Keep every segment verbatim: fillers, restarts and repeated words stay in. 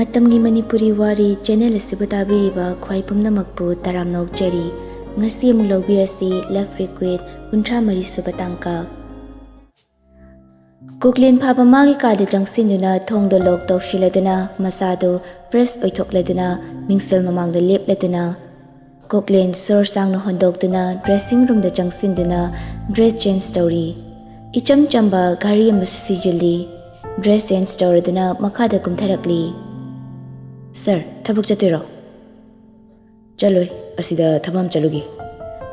ꯃꯇꯝꯒꯤ ꯃꯅꯤꯄꯨꯔꯤ ꯋꯥꯔꯤ ꯆꯦꯅꯦꯜ ꯑꯁꯤꯕꯨ ꯇꯥꯕꯤꯔꯤꯕ ꯈ꯭ꯋꯥꯏ ꯄꯨꯝꯅꯃꯛꯄꯨ ꯇꯔꯥꯝꯅ ꯑꯣꯛꯆꯔꯤ꯫ ꯉꯁꯤ ꯑꯃꯨꯛ ꯂꯧꯕꯤꯔꯁꯤ Love Request ꯀꯨꯟꯊ꯭ꯔꯥ ꯃꯔꯤ ꯁꯨꯕ ꯇꯥꯡꯀꯛ꯫ ꯀꯣꯀ꯭ꯂꯦꯟ ꯐꯥꯕ ꯃꯥꯒꯤ ꯀꯥꯗ ꯆꯪꯁꯤꯟꯗꯨꯅ ꯊꯣꯡꯗꯣ ꯂꯣꯛ ꯇꯧꯁꯤꯜꯂꯗꯨꯅ ꯃꯁꯥꯗꯨ ꯐ꯭ꯔꯦꯁ ꯑꯣꯏꯊꯣꯛꯂꯗꯨꯅ ꯃꯤꯡꯁꯦꯜ ꯃꯃꯥꯡꯗ ꯂꯦꯞꯂꯗꯨꯅ ꯀꯣꯀ꯭ꯂꯦꯟ ꯁꯣꯔ ꯁꯥꯡꯅ ꯍꯣꯟꯗꯣꯛꯇꯨꯅ ꯗ꯭ꯔꯦꯁꯤꯡ ꯔꯨꯝꯗ ꯆꯪꯁꯤꯟꯗꯨꯅ ꯗ꯭ꯔꯦꯁ ꯆꯦꯟꯖ ꯇꯧꯔꯤ꯫ ꯏꯆꯝ ꯆꯝꯕ ꯘꯔꯤ ꯑꯃꯁꯨ ꯁꯤꯖꯤꯜꯂꯤ꯫ ꯗ꯭ꯔꯦꯁ ꯆꯦꯟꯖ ꯇꯧꯔꯗꯨꯅ ꯃꯈꯥꯗ ꯀꯨꯝꯊꯔꯛꯂꯤ꯫ "ꯁꯥꯔ, ꯊꯕꯛ ꯆꯠꯇꯣꯏꯔꯣ?" "ꯆꯠꯂꯣꯏ, ꯑꯁꯤꯗ ꯊꯕꯛ ꯑꯃ ꯆꯠꯂꯨꯒꯦ꯫"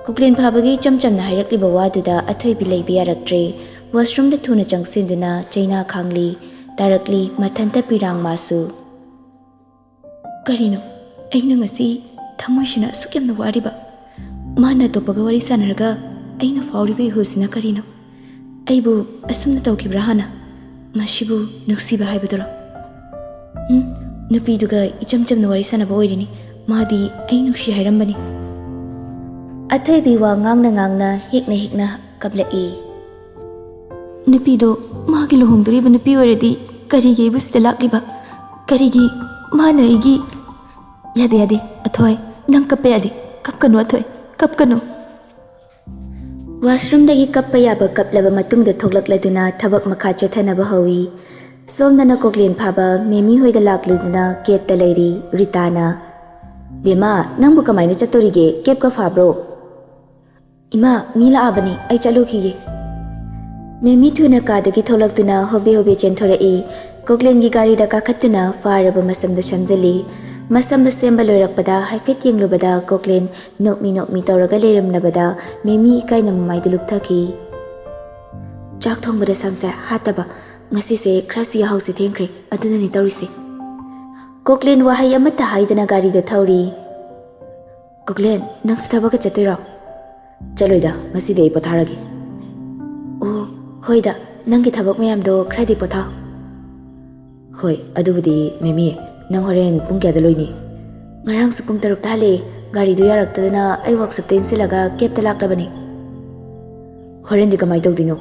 ꯀꯣꯀ꯭ꯂꯦꯟ ꯐꯥꯕꯒꯤ ꯏꯆꯝ ꯆꯝꯅ ꯍꯥꯏꯔꯛꯂꯤꯕ ꯋꯥꯗꯨꯗ ꯑꯊꯣꯏꯕꯤ ꯂꯩꯕ ꯌꯥꯔꯛꯇ꯭ꯔꯦ꯫ ꯋꯥꯁꯔꯨꯝꯗ ꯊꯨꯅ ꯆꯪꯁꯤꯟꯗꯨꯅ ꯆꯩꯅꯥ ꯈꯥꯡꯂꯤ꯫ ꯇꯥꯔꯛꯂꯤ ꯃꯊꯟꯇ ꯄꯤꯔꯥꯡ ꯃꯥꯁꯨ꯫ "ꯀꯔꯤꯅꯣ? ꯑꯩꯅ ꯉꯁꯤ ꯊꯃꯣꯏꯁꯤꯅ ꯑꯁꯨꯛ ꯌꯥꯝꯅ ꯋꯥꯔꯤꯕ? ꯃꯥꯅ ꯑꯇꯣꯞꯄꯒ ꯋꯥꯔꯤ ꯁꯥꯟꯅꯔꯒ ꯑꯩꯅ ꯐꯥꯎꯔꯤꯕ ꯏꯍꯨꯜꯁꯤꯅ ꯀꯔꯤꯅꯣ? ꯑꯩꯕꯨ ꯑꯁꯨꯝꯅ ꯇꯧꯈꯤꯕ꯭ꯔꯥ ꯍꯥꯟꯅ? ꯃꯁꯤꯕꯨ ꯅꯨꯡꯁꯤꯕ ꯍꯥꯏꯕꯗꯨꯔꯣ? ꯎꯝ, ꯅꯨꯄꯤꯗꯨꯒ ꯏꯆꯝ ꯆꯝꯅ ꯋꯥꯔꯤ ꯁꯥꯟꯅꯕ ꯑꯣꯏꯔꯤꯅꯤ꯫ ꯃꯥꯗꯤ ꯑꯩ ꯅꯨꯡꯁꯤ ꯍꯥꯏꯔꯝꯕꯅꯤ꯫" ꯑꯊꯣꯏꯕꯤ ꯋꯥ ꯉꯥꯡꯅ ꯉꯥꯡꯅ ꯍꯤꯛꯅ ꯍꯤꯛꯅ ꯀꯞꯂꯛꯏ꯫ "ꯅꯨꯄꯤꯗꯣ ꯃꯥꯒꯤ ꯂꯨꯍꯣꯡꯗꯣꯔꯤꯕ ꯅꯨꯄꯤ ꯑꯣꯏꯔꯗꯤ ꯀꯔꯤꯒꯤ ꯑꯩꯕꯨ ꯁꯤꯗ ꯂꯥꯛꯂꯤꯕ? ꯀꯔꯤꯒꯤ ꯃꯥꯅ ꯑꯩꯒꯤ..." "ꯌꯥꯗꯦ, ꯌꯥꯗꯦ, ꯑꯊꯣꯏ, ꯅꯪ ꯀꯞꯄ ꯌꯥꯗꯦ꯫ ꯀꯞꯀꯅꯨ ꯑꯊꯣꯏ, ꯀꯞꯀꯅꯨ꯫" ꯋꯥꯁꯔꯨꯝꯗꯒꯤ ꯀꯞꯄ ꯌꯥꯕ ꯀꯞꯂꯕ ꯃꯇꯨꯡꯗ ꯊꯣꯛꯂꯛꯂꯗꯨꯅ ꯊꯕꯛ ꯃꯈꯥ ꯆꯠꯊꯅꯕ ꯍꯧꯏ꯫ ꯁꯣꯝꯗꯅ ꯀꯣꯀ꯭ꯂꯦꯟ ꯐꯥꯕ ꯃꯦꯃꯤ ꯍꯣꯏꯗ ꯂꯥꯛꯂꯨꯗꯨꯅ ꯀꯦꯞꯇ ꯂꯩꯔꯤ ꯔꯤꯇꯥꯅ꯫ "ꯕꯦꯝꯃ, ꯅꯪꯕꯨ ꯀꯃꯥꯏꯅ ꯆꯠꯇꯣꯔꯤꯒꯦ? ꯀꯦꯞꯀ ꯐꯥꯕ꯭ꯔꯣ?" "ꯏꯃꯥ, ꯃꯤ ꯂꯥꯛꯑꯕꯅꯤ, ꯑꯩ ꯆꯠꯂꯨꯈꯤꯒꯦ꯫" ꯃꯦꯃꯤ ꯊꯨꯅ ꯀꯥꯗꯒꯤ ꯊꯣꯛꯂꯛꯇꯨꯅ ꯍꯣꯕꯦ ꯍꯣꯕꯦ ꯆꯦꯟꯊꯣꯔꯛꯏ꯫ ꯀꯣꯀ꯭ꯂꯦꯟꯒꯤ ꯒꯥꯔꯤꯗ ꯀꯥꯈꯠꯇꯨꯅ ꯐꯥꯔꯕ ꯃꯁꯝꯗꯣ ꯁꯦꯝꯖꯤꯜꯂꯤ꯫ ꯃꯁꯝꯗꯣ ꯁꯦꯝꯕ ꯂꯣꯏꯔꯛꯄꯗ ꯍꯥꯏꯐꯦꯠ ꯌꯦꯡꯂꯨꯕꯗ ꯀꯣꯀ꯭ꯂꯦꯟ ꯅꯣꯛꯃꯤ ꯅꯣꯛꯃꯤ ꯇꯧꯔꯒ ꯂꯩꯔꯝꯂꯕꯗ ꯃꯦꯃꯤ ꯏꯀꯥꯏꯅ ꯃꯃꯥꯏꯗꯨ ꯂꯨꯞꯊꯈꯤ꯫ "ꯆꯥꯛ ꯊꯣꯡꯕꯗ ꯁꯝꯁꯦ ꯍꯥꯠꯇꯕ꯫ ꯉꯁꯤꯁꯦ ꯈꯔꯁꯨ ꯌꯥꯍꯧꯁꯦ ꯊꯦꯡꯈ꯭ꯔꯦ, ꯑꯗꯨꯅꯅꯤ ꯇꯧꯔꯤꯁꯦ꯫" ꯀꯣꯀ꯭ꯂꯦꯟ ꯋꯥꯍꯩ ꯑꯃꯠꯇ ꯍꯥꯏꯗꯅ ꯒꯥꯔꯤꯗ ꯊꯧꯔꯤ꯫ "ꯀꯣꯀ꯭ꯂꯦꯟ, ꯅꯪꯁꯨ ꯊꯕꯛꯀ ꯆꯠꯇꯣꯏꯔꯣ?" "ꯆꯠꯂꯣꯏꯗ, ꯉꯁꯤꯗꯤ ꯑꯩ ꯄꯣꯊꯥꯔꯒꯦ꯫" "ꯑꯣ, ꯍꯣꯏꯗ, ꯅꯪꯒꯤ ꯊꯕꯛ ꯃꯌꯥꯝꯗꯣ ꯈꯔꯗꯤ ꯄꯣꯊꯥꯎ꯫" "ꯍꯣꯏ, ꯑꯗꯨꯕꯨꯗꯤ꯫ ꯃꯦꯃꯤ, ꯅꯪ ꯍꯣꯔꯦꯟ ꯄꯨꯡ ꯀꯌꯥꯗ ꯂꯣꯏꯅꯤ?" "ꯉꯔꯥꯡꯁꯨ ꯄꯨꯡ ꯇꯔꯨꯛꯇ ꯍꯜꯂꯛꯑꯦ꯫ ꯒꯥꯔꯤꯗꯨ ꯌꯥꯔꯛꯇꯗꯅ ꯑꯩ ꯋꯥꯛꯁꯣꯞꯇ ꯏꯟꯁꯤꯜꯂꯒ ꯀꯦꯞꯇ ꯂꯥꯛꯂꯕꯅꯤ꯫" "ꯍꯣꯔꯦꯟꯗꯤ ꯀꯃꯥꯏꯅ ꯇꯧꯗꯣꯏꯅꯣ?"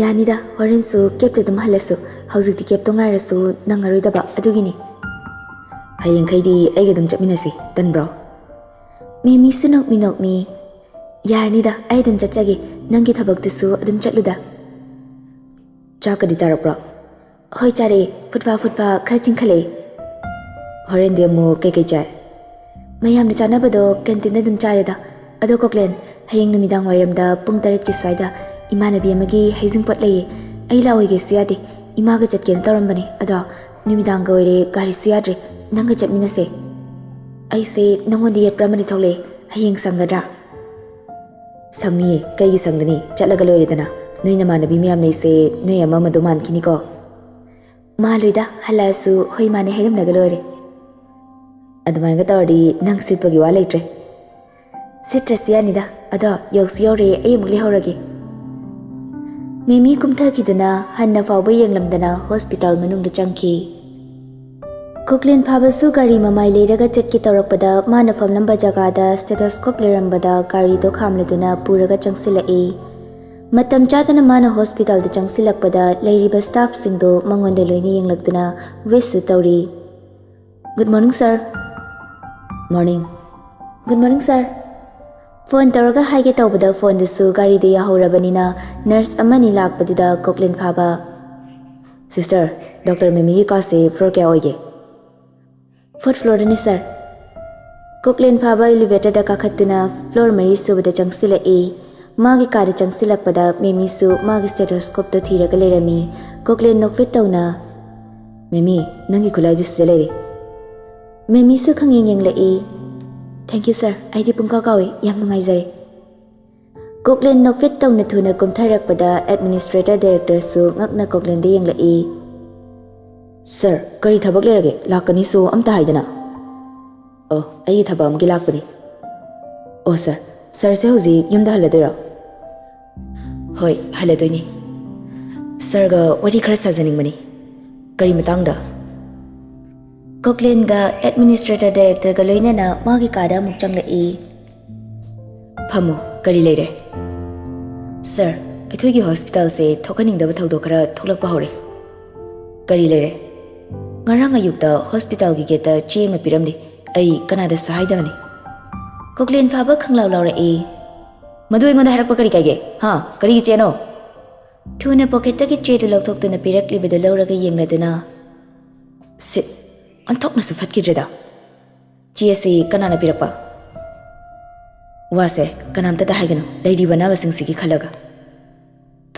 "ꯌꯥꯅꯤꯗ, ꯍꯣꯔꯦꯟꯁꯨ ꯀꯦꯞꯇ ꯑꯗꯨꯝ ꯍꯜꯂꯁꯨ꯫ ꯍꯧꯖꯤꯛꯇꯤ ꯀꯦꯞꯇꯣ ꯉꯥꯏꯔꯁꯨ ꯅꯪꯉꯔꯣꯏꯗꯕ ꯑꯗꯨꯒꯤꯅꯤ꯫ ꯍꯌꯦꯡꯈꯩꯗꯤ ꯑꯩꯒ ꯑꯗꯨꯝ ꯆꯠꯃꯤꯟꯅꯁꯤ, ꯇꯟꯕ꯭ꯔꯣ? ꯃꯦꯃꯤꯁꯨ ꯅꯣꯛꯃꯤ ꯅꯣꯛꯃꯤ꯫ ꯌꯥꯔꯅꯤꯗ, ꯑꯩ ꯑꯗꯨꯝ ꯆꯠꯆꯒꯦ꯫ ꯅꯪꯒꯤ ꯊꯕꯛꯇꯨꯁꯨ ꯑꯗꯨꯝ ꯆꯠꯂꯨꯗ꯫ ꯆꯥꯛꯀꯗꯤ ꯆꯥꯔꯛꯄ꯭ꯔꯣ? ꯍꯣꯏ, ꯆꯥꯔꯛꯑꯦ꯫ ꯐꯨꯠꯐꯥ ꯐꯨꯠꯐꯥ ꯈꯔ ꯆꯤꯡꯈꯠꯂꯛꯑꯦ꯫ ꯍꯣꯔꯦꯟꯗꯤ ꯑꯃꯨꯛ ꯀꯩꯀꯩ ꯆꯥꯏ? ꯃꯌꯥꯝꯅ ꯆꯥꯅꯕꯗꯣ ꯀꯦꯟꯇꯤꯟꯗ ꯑꯗꯨꯝ ꯆꯥꯔꯦꯗ꯫ ꯑꯗꯣ ꯀꯣꯀ꯭ꯂꯦꯟ, ꯍꯌꯦꯡ ꯅꯨꯃꯤꯗꯥꯡ ꯋꯥꯏꯔꯝꯗ ꯄꯨꯡ ꯇꯔꯦꯠꯀꯤ ꯁ꯭ꯋꯥꯏꯗ ꯏꯃꯥꯟꯅꯕꯤ ꯑꯃꯒꯤ ꯍꯩꯖꯤꯡꯄꯣꯠ ꯂꯩꯌꯦ꯫ ꯑꯩ ꯂꯥꯛꯑꯣꯏꯒꯦꯁꯨ ꯌꯥꯗꯦ꯫ ꯏꯃꯥꯒ ꯆꯠꯀꯦꯅ ꯇꯧꯔꯝꯕꯅꯦ꯫ ꯑꯗꯣ ꯅꯨꯃꯤꯗꯥꯡꯒ ꯑꯣꯏꯔꯦ, ꯒꯥꯔꯤꯁꯨ ꯌꯥꯗ꯭ꯔꯦ꯫ ꯅꯪꯒ ꯆꯠꯃꯤꯟꯅꯁꯦ꯫ ꯑꯩꯁꯦ ꯅꯪꯉꯣꯟꯗ ꯌꯦꯠꯄ꯭ꯔꯥ ꯑꯃꯗꯤ ꯊꯣꯛꯂꯛꯑꯦ꯫ ꯍꯌꯦꯡ ꯁꯪꯒꯗ꯭ꯔꯥ? ꯁꯪꯅꯤꯌꯦ, ꯀꯩꯒꯤ ꯁꯪꯒꯅꯤ? ꯆꯠꯂꯒ ꯂꯣꯏꯔꯦꯗꯅ꯫ ꯅꯣꯏ ꯅꯃꯥꯟꯅꯕꯤ ꯃꯌꯥꯝ ꯂꯩꯁꯦ, ꯅꯣꯏ ꯑꯃ ꯑꯃꯗꯣ ꯃꯥꯟꯈꯤꯅꯤꯀꯣ꯫ ꯃꯥꯜꯂꯣꯏꯗ, ꯍꯜꯂꯛꯑꯁꯨ ꯍꯣꯏ ꯃꯥꯅꯦ ꯍꯥꯏꯔꯝꯂꯒ ꯂꯣꯏꯔꯦ꯫ ꯑꯗꯨꯃꯥꯏꯅꯒ ꯇꯧꯔꯗꯤ ꯅꯪ ꯁꯤꯠꯄꯒꯤ ꯋꯥ ꯂꯩꯇ꯭ꯔꯦ꯫ ꯁꯤꯠꯇ꯭ꯔꯁꯨ ꯌꯥꯅꯤꯗ꯫ ꯑꯗꯣ ꯌꯧꯁꯨ ꯌꯧꯔꯦ, ꯑꯩ ꯑꯃꯨꯛ ꯂꯩꯍꯧꯔꯒꯦ꯫ ꯃꯦꯃꯤ ꯀꯨꯝꯊꯈꯤꯗꯨꯅ ꯍꯟꯅ ꯐꯥꯎꯕ ꯌꯦꯡꯂꯝꯗꯅ ꯍꯣꯁꯄꯤꯇꯥꯜ ꯃꯅꯨꯡꯗ ꯆꯪꯈꯤ꯫ ꯀꯣꯀ꯭ꯂꯦꯟ ꯐꯥꯕꯁꯨ ꯒꯥꯔꯤ ꯃꯃꯥꯏ ꯂꯩꯔꯒ ꯆꯠꯀꯦ ꯇꯧꯔꯛꯄꯗ ꯃꯥꯅ ꯐꯝꯂꯝꯕ ꯖꯒꯥꯗ stethoscope ꯂꯩꯔꯝꯕꯗ ꯒꯥꯔꯤꯗꯣ ꯈꯥꯝꯂꯗꯨꯅ ꯄꯨꯔꯒ ꯆꯪꯁꯤꯜꯂꯛꯏ꯫ ꯃꯇꯝ ꯆꯥꯗꯅ ꯃꯥꯅ ꯍꯣꯁꯄꯤꯇꯥꯜꯗ ꯆꯪꯁꯤꯜꯂꯛꯄꯗ ꯂꯩꯔꯤꯕ staffꯁꯤꯡꯗꯣ ꯃꯉꯣꯟꯗ ꯂꯣꯏꯅ ꯌꯦꯡꯂꯛꯇꯨꯅ wishꯁꯨ ꯇꯧꯔꯤ꯫ "Good morning, sir." "Morning." "Good morning, sir." Phone ꯇꯧꯔꯒ ꯍꯥꯏꯒꯦ ꯇꯧꯕꯗ ꯐꯣꯟꯗꯨꯁꯨ ꯒꯥꯔꯤꯗ ꯌꯥꯍꯧꯔꯕꯅꯤꯅ ꯅꯔꯁ ꯑꯃꯅꯤ ꯂꯥꯛꯄꯗꯨꯗ ꯀꯣꯀ꯭ꯂꯦꯟ ꯐꯥꯕ, "Sister, ꯗꯣꯛꯇꯔ ꯃꯦꯃꯤꯒꯤ ꯀꯥꯁꯦ floor ꯀꯌꯥ ꯑꯣꯏꯒꯦ?" "Fourth floorꯗꯅꯤ, sir." ꯀꯣꯀ꯭ꯂꯦꯟ ꯐꯥꯕ elevatorꯗ ꯀꯥꯈꯠꯇꯨꯅ floor ꯃꯔꯤ ꯁꯨꯕꯗ ꯆꯪꯁꯤꯜꯂꯛꯏ꯫ ꯃꯥꯒꯤ ꯀꯥꯗ ꯆꯪꯁꯤꯜꯂꯛꯄꯗ ꯃꯦꯃꯤꯁꯨ ꯃꯥꯒꯤ stethoscopeꯇꯣ ꯊꯤꯔꯒ ꯂꯩꯔꯝꯃꯤ꯫ ꯀꯣꯀ꯭ꯂꯦꯟ ꯅꯣꯛꯐꯦꯠ ꯇꯧꯅ, "ꯃꯦꯃꯤ, ꯅꯪꯒꯤ ꯈꯨꯠꯂꯥꯏꯗꯨ ꯁꯤꯗ ꯂꯩꯔꯦ꯫" ꯃꯦꯃꯤꯁꯨ ꯈꯪꯌꯦꯡ ꯌꯦꯡꯂꯛꯏ꯫ "Thank you, sir. ꯑꯩꯗꯤ ꯄꯨꯡꯀꯥꯎ ꯀꯥꯎꯏ꯫ ꯌꯥꯝ ꯅꯨꯡꯉꯥꯏꯖꯔꯦ꯫" ꯀꯣꯀ꯭ꯂꯦꯟ ꯅꯣꯛꯐꯦꯠ ꯇꯧꯅ ꯊꯨꯅ ꯀꯨꯝꯊꯔꯛꯄꯗ administrator directorꯁꯨ ꯉꯛꯅ ꯀꯣꯀ꯭ꯂꯦꯟꯗ ꯌꯦꯡꯂꯛꯏ꯫ "Sir, ꯀꯔꯤ ꯊꯕꯛ ꯂꯩꯔꯒꯦ? ꯂꯥꯛꯀꯅꯤꯁꯨ ꯑꯝꯇ ꯍꯥꯏꯗꯅ꯫" "ꯑꯣ, ꯑꯩꯒꯤ ꯊꯕꯛ ꯑꯃꯒꯤ ꯂꯥꯛꯄꯅꯤ꯫" "ꯑꯣ sir, sirꯁꯦ ꯍꯧꯖꯤꯛ ꯌꯨꯝꯗ ꯍꯜꯂꯗꯣꯏꯔꯣ?" "ꯍꯣꯏ, ꯍꯜꯂꯗꯣꯏꯅꯤ꯫ Sirꯒ ꯋꯥꯔꯤ ꯈꯔ ꯁꯥꯖꯅꯤꯡꯕꯅꯤ꯫" "ꯀꯔꯤ ꯃꯇꯥꯡꯗ?" ꯀꯣꯀ꯭ꯂꯦꯟꯒ administrator directorꯒ ꯂꯣꯏꯅꯅ ꯃꯥꯒꯤ ꯀꯥꯗ ꯑꯃꯨꯛ ꯆꯪꯂꯛꯏ꯫ "ꯐꯝꯃꯨ, ꯀꯔꯤ ꯂꯩꯔꯦ?" "Sir, ꯑꯩꯈꯣꯏꯒꯤ ꯍꯣꯁꯄꯤꯇꯥꯜꯁꯦ ꯊꯣꯛꯍꯟꯅꯤꯡꯗꯕ ꯊꯧꯗꯣꯛ ꯈꯔ ꯊꯣꯛꯂꯛꯄ ꯍꯧꯔꯦ꯫" ꯀꯔꯤ ꯂꯩꯔꯦ? ꯉꯔꯥꯡ ꯑꯌꯨꯛꯇ ꯍꯣꯁꯄꯤꯇꯥꯜꯒꯤ ꯒꯦꯠꯇ ꯆꯦ ꯑꯃ ꯄꯤꯔꯝꯂꯦ꯫ ꯑꯩ ꯀꯅꯥꯗꯁꯨ ꯍꯥꯏꯗꯕꯅꯤ꯫ ꯀꯣꯛꯂꯦꯟ ꯐꯥꯕ ꯈꯪꯂꯥꯎ ꯂꯥꯎꯔꯛꯏ꯫ "ꯃꯗꯨ ꯑꯩꯉꯣꯟꯗ ꯍꯥꯏꯔꯛꯄ ꯀꯔꯤ ꯀꯥꯏꯒꯦ? ꯍꯥ? ꯀꯔꯤꯒꯤ ꯆꯦꯅꯣ?" ꯊꯨꯅ ꯄꯣꯀꯦꯠꯇꯒꯤ ꯆꯦꯗꯨ ꯂꯧꯊꯣꯛꯇꯨꯅ ꯄꯤꯔꯛꯂꯤꯕꯗꯨ ꯂꯧꯔꯒ ꯌꯦꯡꯂꯗꯨꯅ, "ꯁꯤꯠ, ꯑꯣꯟꯊꯣꯛꯅꯁꯨ ꯐꯠꯈꯤꯗ꯭ꯔꯦꯗ꯫ ꯆꯦ ꯑꯁꯤ ꯀꯅꯥꯅ ꯄꯤꯔꯛꯄ? ꯋꯥꯁꯦ ꯀꯅꯥꯝꯇꯗ ꯍꯥꯏꯒꯅꯨ, ꯂꯩꯔꯤꯕ ꯑꯅꯥꯕꯁꯤꯡꯁꯤꯒꯤ ꯈꯜꯂꯒ꯫"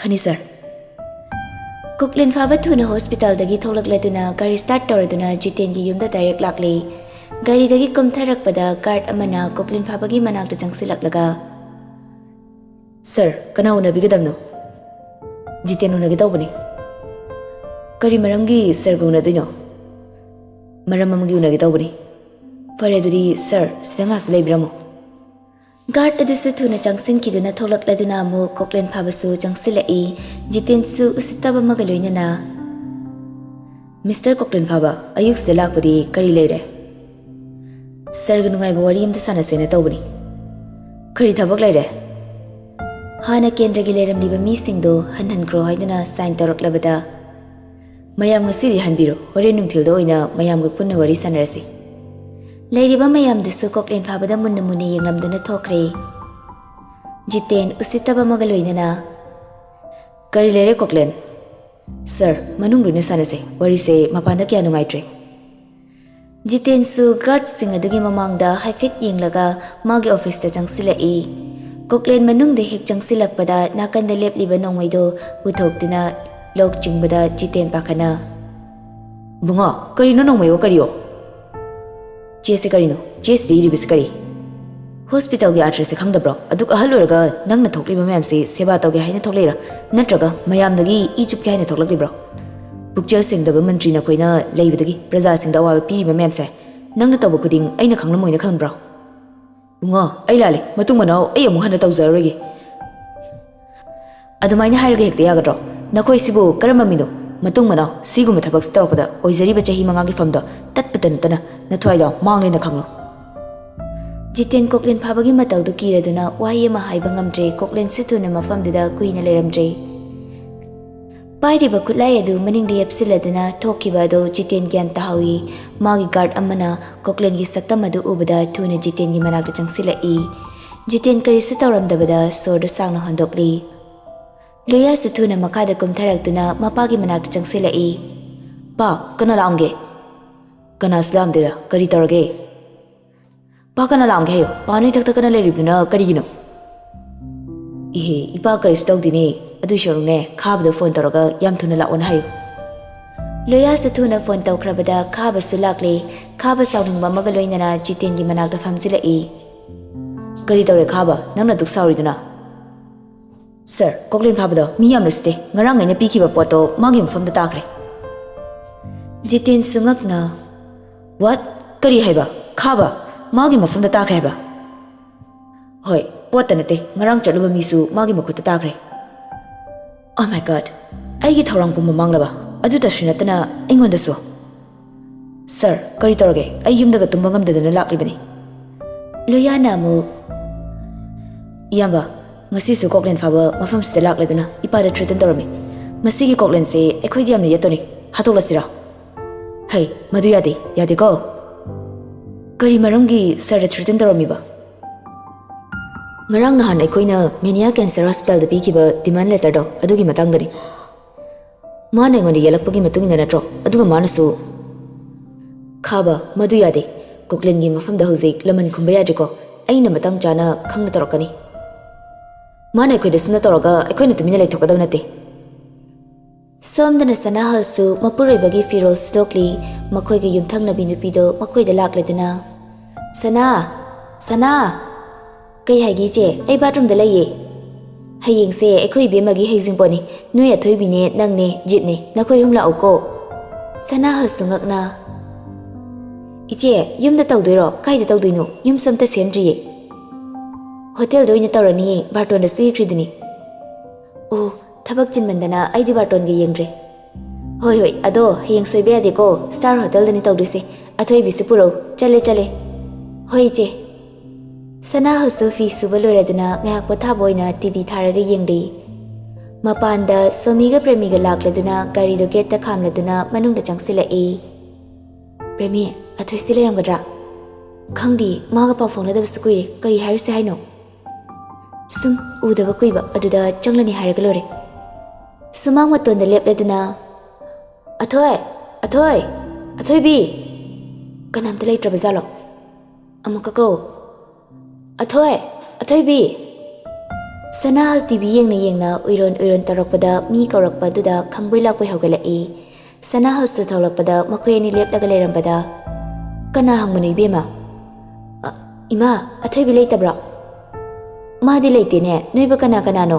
"ꯐꯅꯤ, ꯁꯥꯔ꯫" ꯀꯣꯛꯂꯦꯟ ꯐꯥꯕ ꯊꯨꯅ ꯍꯣꯁꯄꯤꯇꯥꯜꯗꯒꯤ ꯊꯣꯛꯂꯛꯂꯗꯨꯅ ꯒꯥꯔꯤ ꯁ꯭ꯇꯥꯔꯠ ꯇꯧꯔꯗꯨꯅ ꯖꯤꯇꯦꯟꯒꯤ ꯌꯨꯝꯗ ꯗꯥꯏꯔꯦꯛ ꯂꯥꯛꯂꯦ꯫ ꯒꯥꯔꯤꯗꯒꯤ ꯀꯨꯝꯊꯔꯛꯄꯗ ꯒꯥꯔꯗ ꯑꯃꯅ ꯀꯣꯛꯂꯦꯟ ꯐꯥꯕꯒꯤ ꯃꯅꯥꯛꯇ ꯆꯪꯁꯤꯜꯂꯛꯂꯒ, "ꯁꯥꯔ, ꯀꯅꯥ ꯎꯅꯕꯤꯒꯗꯕꯅꯣ?" "ꯖꯤꯇꯦꯟ ꯎꯅꯒꯦ ꯇꯧꯕꯅꯤ꯫" "ꯀꯔꯤ ꯃꯔꯝꯒꯤ ꯁꯥꯔꯒ ꯎꯅꯗꯣꯏꯅꯣ?" "ꯃꯔꯝ ꯑꯃꯒꯤ ꯎꯅꯒꯦ ꯇꯧꯕꯅꯤ꯫" "ꯐꯔꯦ, ꯑꯗꯨꯗꯤ ꯁꯥꯔ, ꯁꯤꯗ ꯉꯥꯏꯍꯥꯛ ꯂꯩꯕꯤꯔꯝꯃꯣ꯫" ꯒꯥꯔꯗ ꯑꯗꯨꯁꯨ ꯊꯨꯅ ꯆꯪꯁꯤꯟꯈꯤꯗꯨꯅ ꯊꯣꯛꯂꯛꯂꯗꯨꯅ ꯑꯃꯨꯛ ꯀꯣꯛꯂꯦꯟ ꯐꯥꯕꯁꯨ ꯆꯪꯁꯤꯜꯂꯛꯏ꯫ ꯖꯤꯇꯦꯟꯁꯨ ꯎꯁꯤꯠꯇꯕ ꯑꯃꯒ ꯂꯣꯏꯅꯅ, "ꯃꯤꯁꯇꯔ ꯀꯣꯛꯂꯦꯟ ꯐꯥꯕ, ꯑꯌꯨꯛꯁꯤꯗ ꯂꯥꯛꯄꯗꯤ ꯀꯔꯤ ꯂꯩꯔꯦ?" "ꯁꯥꯔꯒ ꯅꯨꯡꯉꯥꯏꯕ ꯋꯥꯔꯤ ꯑꯃꯇ ꯁꯥꯟꯅꯁꯦꯅ ꯇꯧꯕꯅꯤ꯫" "ꯀꯔꯤ ꯊꯕꯛ ꯂꯩꯔꯦ?" ꯍꯥꯟꯅ ꯀꯦꯟꯗ꯭ꯔꯒꯤ ꯂꯩꯔꯝꯂꯤꯕ ꯃꯤꯁꯤꯡꯗꯣ ꯍꯟꯍꯟꯈ꯭ꯔꯣ ꯍꯥꯏꯗꯨꯅ ꯁꯥꯏꯟ ꯇꯧꯔꯛꯂꯕꯗ, "ꯃꯌꯥꯝ ꯉꯁꯤꯗꯤ ꯍꯟꯕꯤꯔꯣ, ꯍꯣꯔꯦꯟ ꯅꯨꯡꯊꯤꯜꯗ ꯑꯣꯏꯅ ꯃꯌꯥꯝꯒ ꯄꯨꯟꯅ ꯋꯥꯔꯤ ꯁꯥꯟꯅꯔꯁꯤ꯫" ꯂꯩꯔꯤꯕ ꯃꯌꯥꯝꯗꯨꯁꯨ ꯀꯣꯛꯂꯦꯟ ꯐꯥꯕꯗ ꯃꯨꯟꯅ ꯃꯨꯟꯅ ꯌꯦꯡꯂꯝꯗꯨꯅ ꯊꯣꯛꯈ꯭ꯔꯦ꯫ ꯖꯤꯇꯦꯟ ꯎꯁꯤꯠꯇꯕ ꯑꯃꯒ ꯂꯣꯏꯅꯅ, "ꯀꯔꯤ ꯂꯩꯔꯦ ꯀꯣꯛꯂꯦꯟ?" "ꯁꯥꯔ, ꯃꯅꯨꯡ ꯂꯣꯏꯅ ꯁꯥꯟꯅꯁꯦ, ꯋꯥꯔꯤꯁꯦ ꯃꯄꯥꯟꯗ ꯀꯌꯥ ꯅꯨꯡꯉꯥꯏꯇ꯭ꯔꯦ꯫" ꯖꯤꯇꯦꯟꯁꯨ ꯒꯥꯔꯗꯁꯤꯡ ꯑꯗꯨꯒꯤ ꯃꯃꯥꯡꯗ ꯍꯥꯏꯐꯦꯠ ꯌꯦꯡꯂꯒ ꯃꯥꯒꯤ ꯑꯣꯐꯤꯁꯇ ꯆꯪꯁꯤꯜꯂꯛꯏ꯫ ꯀꯣꯛꯂꯦꯟ ꯃꯅꯨꯡꯗ ꯍꯦꯛ ꯆꯪꯁꯤꯜꯂꯛꯄꯗ ꯅꯥꯀꯟꯗ ꯂꯦꯞꯂꯤꯕ ꯅꯣꯡꯃꯩꯗꯣ ꯄꯨꯊꯣꯛꯇꯨꯅ ꯂꯣꯛ ꯆꯤꯡꯕꯗ ꯖꯤꯇꯦꯟ ꯄꯥꯈꯠꯅ, "ꯏꯕꯨꯡꯉꯣ, ꯀꯔꯤꯅꯣ ꯅꯣꯡꯃꯩꯌꯣ ꯀꯔꯤꯌꯣ?" "ꯆꯦꯁꯦ ꯀꯔꯤꯅꯣ? ꯆꯦꯁꯤꯗ ꯏꯔꯤꯕꯁꯤ ꯀꯔꯤ? ꯍꯣꯁꯄꯤꯇꯥꯜꯒꯤ ꯑꯥꯗ꯭ꯔꯦꯁꯁꯦ ꯈꯪꯗꯕ꯭ꯔꯣ? ꯑꯗꯨꯛ ꯑꯍꯜ ꯑꯣꯏꯔꯒ ꯅꯪꯅ ꯊꯣꯛꯂꯤꯕ ꯃꯌꯥꯝꯁꯤ ꯁꯦꯕꯥ ꯇꯧꯒꯦ ꯍꯥꯏꯅ ꯊꯣꯛꯂꯛꯏꯔꯥ? ꯅꯠꯇ꯭ꯔꯒ ꯃꯌꯥꯝꯗꯒꯤ ꯏ ꯆꯨꯞꯀꯦ ꯍꯥꯏꯅ ꯊꯣꯛꯂꯛꯂꯤꯕ꯭ꯔꯣ? ꯄꯨꯛꯆꯦꯜ ꯁꯦꯡꯗꯕ ꯃꯟꯇ꯭ꯔꯤ ꯅꯈꯣꯏꯅ ꯂꯩꯕꯗꯒꯤ ꯄ꯭ꯔꯖꯥꯁꯤꯡꯗ ꯑꯋꯥꯕ ꯄꯤꯔꯤꯕ ꯃꯌꯥꯝꯁꯦ ꯅꯪꯅ ꯇꯧꯕ ꯈꯨꯗꯤꯡ ꯑꯩꯅ ꯈꯪꯂꯝꯃꯣꯏꯅ ꯈꯪꯕ꯭ꯔꯣ?" "ꯏꯕꯨꯡꯉꯣ, ꯑꯩ ꯂꯥꯜꯂꯦ꯫ ꯃꯇꯨꯡ ꯃꯅꯥꯎ ꯑꯩ ꯑꯃꯨꯛ ꯍꯟꯅ ꯇꯧꯖꯔꯔꯣꯏꯒꯦ꯫" "ꯑꯗꯨꯃꯥꯏꯅ ꯍꯥꯏꯔꯒ ꯍꯦꯛꯇ ꯌꯥꯒꯗ꯭ꯔꯣ? ꯅꯈꯣꯏꯁꯤꯕꯨ ꯀꯔꯝꯕ ꯃꯤꯅꯣ? ꯃꯇꯨꯡ ꯃꯅꯥꯎ ꯁꯤꯒꯨꯝꯕ ꯊꯕꯛꯁꯤ ꯇꯧꯔꯛꯄꯗ ꯑꯣꯏꯖꯔꯤꯕ ꯆꯍꯤ ꯃꯉꯥꯒꯤ ꯐꯝꯗꯣ ꯇꯠꯄꯇ ꯅꯠꯇꯅ ꯅꯊ꯭ꯋꯥꯏꯗꯣ ꯃꯥꯡꯂꯦꯅ ꯈꯪꯂꯣ꯫" ꯖꯤꯇꯦꯟ ꯀꯣꯛꯂꯦꯟ ꯐꯥꯕꯒꯤ ꯃꯇꯧꯗꯨ ꯀꯤꯔꯗꯨꯅ ꯋꯥꯍꯩ ꯑꯃ ꯍꯥꯏꯕ ꯉꯝꯗ꯭ꯔꯦ꯫ ꯀꯣꯛꯂꯦꯟꯁꯨ ꯊꯨꯅ ꯃꯐꯝꯗꯨꯗ ꯀꯨꯏꯅ ꯂꯩꯔꯝꯗ꯭ꯔꯦ꯫ ꯄꯥꯏꯔꯤꯕ ꯈꯨꯠꯂꯥꯏ ꯑꯗꯨ ꯃꯅꯤꯡꯗ ꯌꯦꯞꯁꯤꯜꯂꯗꯨꯅ ꯊꯣꯛꯈꯤꯕ ꯑꯗꯨ ꯖꯤꯇꯦꯟ ꯒ꯭ꯌꯥꯟ ꯇꯥꯍꯧꯏ꯫ ꯃꯥꯒꯤ ꯒꯥꯔꯗ ꯑꯃꯅ ꯀꯣꯛꯂꯦꯟꯒꯤ ꯁꯛꯇꯝ ꯑꯗꯨ ꯎꯕꯗ ꯊꯨꯅ ꯖꯤꯇꯦꯟꯒꯤ ꯃꯅꯥꯛꯇ ꯆꯪꯁꯤꯜꯂꯛꯏ꯫ ꯖꯤꯇꯦꯟ ꯀꯔꯤꯁꯨ ꯇꯧꯔꯝꯗꯕꯗ ꯁꯣꯔꯗꯨ ꯁꯥꯡꯅ ꯍꯣꯟꯗꯣꯛꯂꯤ꯫ ꯂꯣꯌꯥꯁꯨ ꯊꯨꯅ ꯃꯈꯥꯗ ꯀꯨꯝꯊꯔꯛꯇꯨꯅ ꯃꯄꯥꯒꯤ ꯃꯅꯥꯛꯇ ꯆꯪꯁꯤꯜꯂꯛꯏ꯫ "ꯄꯥ, ꯀꯅꯥ ꯂꯥꯛꯑꯝꯒꯦ?" "ꯀꯅꯥꯁꯨ ꯂꯥꯛꯑꯝꯗꯦꯗ, ꯀꯔꯤ ꯇꯧꯔꯒꯦ?" "ꯄꯥ, ꯀꯅꯥ ꯂꯥꯛꯑꯝꯒꯦ ꯍꯥꯏꯌꯣ, ꯄꯥ ꯅꯣꯏ ꯊꯛ ꯊꯛ ꯀꯅꯥ ꯂꯩꯔꯤꯕꯗꯨꯅ ꯀꯔꯤꯒꯤꯅꯣ?" "ꯏꯍꯦ, ꯏꯄꯥ ꯀꯔꯤꯁꯨ ꯇꯧꯗꯦꯅꯦ, ꯑꯗꯨꯏ ꯁꯔꯨꯛꯅꯦ, ꯈꯥꯕꯗ ꯐꯣꯟ ꯇꯧꯔꯒ ꯌꯥꯝ ꯊꯨꯅ ꯂꯥꯛꯑꯣꯅ ꯍꯥꯏꯌꯨ꯫" ꯂꯣꯌꯥꯁꯨ ꯊꯨꯅ ꯐꯣꯟ ꯇꯧꯈ꯭ꯔꯕꯗ ꯈꯥꯕꯁꯨ ꯂꯥꯛꯂꯦ꯫ ꯈꯥꯕ ꯁꯥꯎꯅꯤꯡꯕ ꯑꯃꯒ ꯂꯣꯏꯅꯅ ꯖꯤꯇꯦꯟꯒꯤ ꯃꯅꯥꯛꯇ ꯐꯝꯖꯤꯜꯂꯛꯏ꯫ "ꯀꯔꯤ ꯇꯧꯔꯦ ꯈꯥꯕ, ꯅꯪꯅ ꯗꯨꯛ ꯁꯥꯎꯔꯤꯗꯨꯅ?" "ꯁꯥꯔ, ꯀꯣꯛꯂꯦꯟ ꯐꯥꯕꯗꯣ ꯃꯤ ꯌꯥꯝꯅ ꯎꯁꯤꯠꯇꯦ, ꯉꯔꯥꯡ ꯑꯩꯅ ꯄꯤꯈꯤꯕ ꯄꯣꯠꯇꯣ ꯃꯥꯒꯤ ꯃꯐꯝꯗ ꯇꯥꯈ꯭ꯔꯦ꯫" ꯖꯤꯇꯦꯟꯁꯨ ꯉꯛꯅ, "ꯋꯥꯠ? ꯀꯔꯤ ꯍꯥꯏꯕ? ꯈꯥꯕ ꯃꯥꯒꯤ ꯃꯐꯝꯗ ꯇꯥꯈ꯭ꯔꯦ ꯍꯥꯏꯕ?" "ꯍꯣꯏ, ꯄꯣꯠꯇ ꯅꯠꯇꯦ, ꯉꯔꯥꯡ ꯆꯠꯂꯨꯕ ꯃꯤꯁꯨ ꯃꯥꯒꯤ ꯃꯈꯨꯠꯇ ꯇꯥꯈ꯭ꯔꯦ꯫" "ꯑꯣ ꯃꯥꯏ ꯒꯣꯗ, ꯑꯩꯒꯤ ꯊꯧꯔꯥꯡ ꯄꯨꯝꯕ ꯃꯥꯡꯂꯕ? ꯑꯗꯨꯇꯁꯨ ꯅꯠꯇꯅ ꯑꯩꯉꯣꯟꯗꯁꯨ?" "ꯁꯥꯔ, ꯀꯔꯤ ꯇꯧꯔꯒꯦ? ꯑꯩ ꯌꯨꯝꯗꯒ ꯇꯨꯝꯕ ꯉꯝꯗꯗꯅ ꯂꯥꯛꯂꯤꯕꯅꯤ꯫" ꯂꯣꯌꯥꯅ ꯑꯃꯨꯛ, "ꯏꯌꯥꯝꯕ, ꯉꯁꯤꯁꯨ ꯀꯣꯛꯂꯦꯟ ꯐꯥꯕ ꯃꯐꯝꯁꯤꯗ ꯂꯥꯛꯂꯗꯨꯅ ꯏꯄꯥꯗ ꯊ꯭ꯔꯦꯇꯟ ꯇꯧꯔꯝꯃꯤ꯫ ꯃꯁꯤꯒꯤ ꯀꯣꯛꯂꯦꯟꯁꯦ ꯑꯩꯈꯣꯏꯗꯤ ꯌꯥꯝꯅ ꯌꯦꯠꯇꯣꯅꯤ, ꯍꯥꯠꯇꯣꯛꯂꯁꯤꯔꯥ?" "ꯍꯩ, ꯃꯗꯨ ꯌꯥꯗꯦ, ꯌꯥꯗꯦꯀꯣ꯫" "ꯀꯔꯤ ꯃꯔꯝꯒꯤ ꯁꯥꯔꯗ ꯊ꯭ꯔꯦꯇꯟ ꯇꯧꯔꯝꯃꯤꯕ?" "ꯉꯔꯥꯡ ꯅꯍꯥꯟ ꯑꯩꯈꯣꯏꯅ ꯃꯦꯅꯤꯌꯥ ꯀꯦꯟꯁꯔ ꯍꯣꯁꯄꯤꯇꯥꯜꯗ ꯄꯤꯈꯤꯕ ꯗꯤꯃꯥꯟ ꯂꯦꯇꯔꯗꯣ, ꯑꯗꯨꯒꯤ ꯃꯇꯥꯡꯗꯅꯤ꯫ ꯃꯥꯅ ꯑꯩꯉꯣꯟꯗ ꯌꯦꯜꯂꯛꯄꯒꯤ ꯃꯇꯨꯡ ꯏꯟꯅ ꯅꯠꯇ꯭ꯔꯣ? ꯑꯗꯨꯒ ꯃꯥꯅꯁꯨ..." "ꯈꯥꯕ, ꯃꯗꯨ ꯌꯥꯗꯦ꯫ ꯀꯣꯛꯂꯦꯟꯒꯤ ꯃꯐꯝꯗ ꯍꯧꯖꯤꯛ ꯂꯃꯟ ꯈꯨꯝꯕ ꯌꯥꯗ꯭ꯔꯤꯀꯣ꯫ ꯑꯩꯅ ꯃꯇꯥꯡ ꯆꯥꯅ ꯈꯪꯅ ꯇꯧꯔꯛꯀꯅꯤ꯫ ꯃꯥꯅ ꯑꯩꯈꯣꯏꯗ ꯁꯨꯝꯅ ꯇꯧꯔꯒ ꯑꯩꯈꯣꯏꯅ ꯇꯨꯃꯤꯟꯅ ꯂꯩꯊꯣꯛꯀꯗꯕ ꯅꯠꯇꯦ꯫" ꯁꯣꯝꯗꯅ ꯁꯅꯥꯍꯜꯁꯨ ꯃꯄꯨꯔꯣꯏꯕꯒꯤ ꯐꯤꯔꯣꯜ ꯁꯨꯗꯣꯛꯂꯤ꯫ ꯃꯈꯣꯏꯒꯤ ꯌꯨꯝꯊꯪꯅꯕꯤ ꯅꯨꯄꯤꯗꯣ ꯃꯈꯣꯏꯗ ꯂꯥꯛꯂꯗꯨꯅ, "ꯁꯅꯥ! ꯁꯅꯥ!" "ꯀꯩ ꯍꯥꯏꯒꯦ ꯏꯆꯦ? ꯑꯩ ꯕꯥꯠꯔꯨꯝꯗ ꯂꯩꯌꯦ꯫" "ꯍꯌꯦꯡꯁꯦ ꯑꯩꯈꯣꯏ ꯏꯕꯦꯝꯃꯒꯤ ꯍꯩꯖꯤꯡꯄꯣꯠꯅꯤ꯫ ꯅꯣꯏ ꯑꯊꯣꯏꯕꯤꯅꯦ, ꯅꯪꯅꯦ, ꯖꯤꯠꯅꯦ, ꯅꯈꯣꯏ ꯑꯍꯨꯝ ꯂꯥꯛꯎꯀꯣ꯫" ꯁꯅꯥꯍꯜꯁꯨ ꯉꯛꯅ, "ꯏꯆꯦ, ꯌꯨꯝꯗ ꯇꯧꯗꯣꯏꯔꯣ? ꯀꯥꯏꯗ ꯇꯧꯗꯣꯏꯅꯣ? ꯌꯨꯝꯁꯨ ꯑꯝꯇ ꯁꯦꯝꯗ꯭ꯔꯤꯌꯦ꯫" "ꯍꯣꯇꯦꯜꯗ ꯑꯣꯏꯅ ꯇꯧꯔꯅꯤꯌꯦ, ꯕꯥꯔꯇꯣꯟꯗꯁꯨ ꯏꯈ꯭ꯔꯤꯗꯨꯅꯤ꯫" "ꯑꯣ, ꯊꯕꯛ ꯆꯤꯟꯃꯟꯗꯅ ꯑꯩꯗꯤ ꯕꯥꯔꯇꯣꯟꯒ ꯌꯦꯡꯗ꯭ꯔꯦ꯫" "ꯍꯣꯏ, ꯍꯣꯏ, ꯑꯗꯣ ꯍꯌꯦꯡ ꯁꯣꯏꯕ ꯌꯥꯗꯦꯀꯣ, ꯁ꯭ꯇꯥꯔ ꯍꯣꯇꯦꯜꯗꯅꯤ ꯇꯧꯗꯣꯏꯁꯦ꯫ ꯑꯊꯣꯏꯕꯤꯁꯨ ꯄꯨꯔꯛꯎ꯫ ꯆꯠꯂꯦ, ꯆꯠꯂꯦ꯫" "ꯍꯣꯏ, ꯏꯆꯦ꯫" ꯁꯅꯥꯍꯜꯁꯨ ꯐꯤ ꯁꯨꯕ ꯂꯣꯏꯔꯗꯨꯅ ꯉꯥꯏꯍꯥꯛ ꯄꯣꯊꯥꯕ ꯑꯣꯏꯅ ꯇꯤ ꯚꯤ ꯊꯥꯔꯒ ꯌꯦꯡꯂꯤ꯫ ꯃꯄꯥꯟꯗ ꯁꯣꯃꯤꯒ ꯄ꯭ꯔꯦꯃꯤꯒ ꯂꯥꯛꯂꯗꯨꯅ ꯒꯥꯔꯤꯗꯣ ꯒꯦꯠꯇ ꯈꯥꯝꯂꯗꯨꯅ ꯃꯅꯨꯡꯗ ꯆꯪꯁꯤꯜꯂꯛꯏ꯫ "ꯄ꯭ꯔꯦꯃꯤ, ꯑꯊꯣꯏꯁꯤ ꯂꯩꯔꯝꯒꯗ꯭ꯔꯥ? ꯈꯪꯗꯦ, ꯃꯥꯒ ꯄꯥꯎ ꯐꯥꯎꯅꯗꯕꯁꯨ ꯀꯨꯏꯔꯦ, ꯀꯔꯤ ꯍꯥꯏꯔꯨꯁꯦ ꯍꯥꯏꯅꯣ?" "ꯁꯨꯝ ꯎꯗꯕ ꯀꯨꯏꯕ ꯑꯗꯨꯗ ꯆꯪꯂꯅꯤ ꯍꯥꯏꯔꯒ ꯂꯣꯏꯔꯦ"꯫ ꯁꯨꯃꯥꯡ ꯃꯇꯣꯟꯗ ꯂꯦꯞꯂꯗꯨꯅ, "ꯑꯊꯣꯏ! ꯑꯊꯣꯏ! ꯑꯊꯣꯏꯕꯤ!" ꯀꯅꯥꯝꯇ ꯂꯩꯇ꯭ꯔꯕ ꯖꯥꯠꯂꯣ? ꯑꯃꯨꯛꯀ ꯀꯧ꯫ "ꯑꯊꯣꯏ! ꯑꯊꯣꯏꯕꯤ!" ꯁꯅꯥꯍꯜ ꯇꯤ ꯚꯤ ꯌꯦꯡꯅ ꯌꯦꯡꯅ ꯎꯏꯔꯣꯟ ꯎꯏꯔꯣꯟ ꯇꯧꯔꯛꯄꯗ ꯃꯤ ꯀꯧꯔꯛꯄ ꯑꯗꯨꯗ ꯈꯪꯕꯣꯏ ꯂꯥꯛꯄꯣꯏ ꯍꯧꯒꯠꯂꯛꯏ꯫ ꯁꯅꯥꯍꯜꯁꯨ ꯊꯣꯛꯂꯛꯄꯗ ꯃꯈꯣꯏ ꯑꯅꯤ ꯂꯦꯞꯂꯒ ꯂꯩꯔꯝꯕꯗ, "ꯀꯅꯥ ꯍꯪꯕꯅꯣ ꯏꯕꯦꯝꯃ?" "ꯑ, ꯏꯃꯥ, ꯑꯊꯣꯏꯕꯤ ꯂꯩꯇꯕ꯭ꯔꯣ?" "ꯃꯥꯗꯤ ꯂꯩꯇꯦꯅꯦ, ꯅꯣꯏꯕꯨ ꯀꯅꯥ ꯀꯅꯥꯅꯣ?"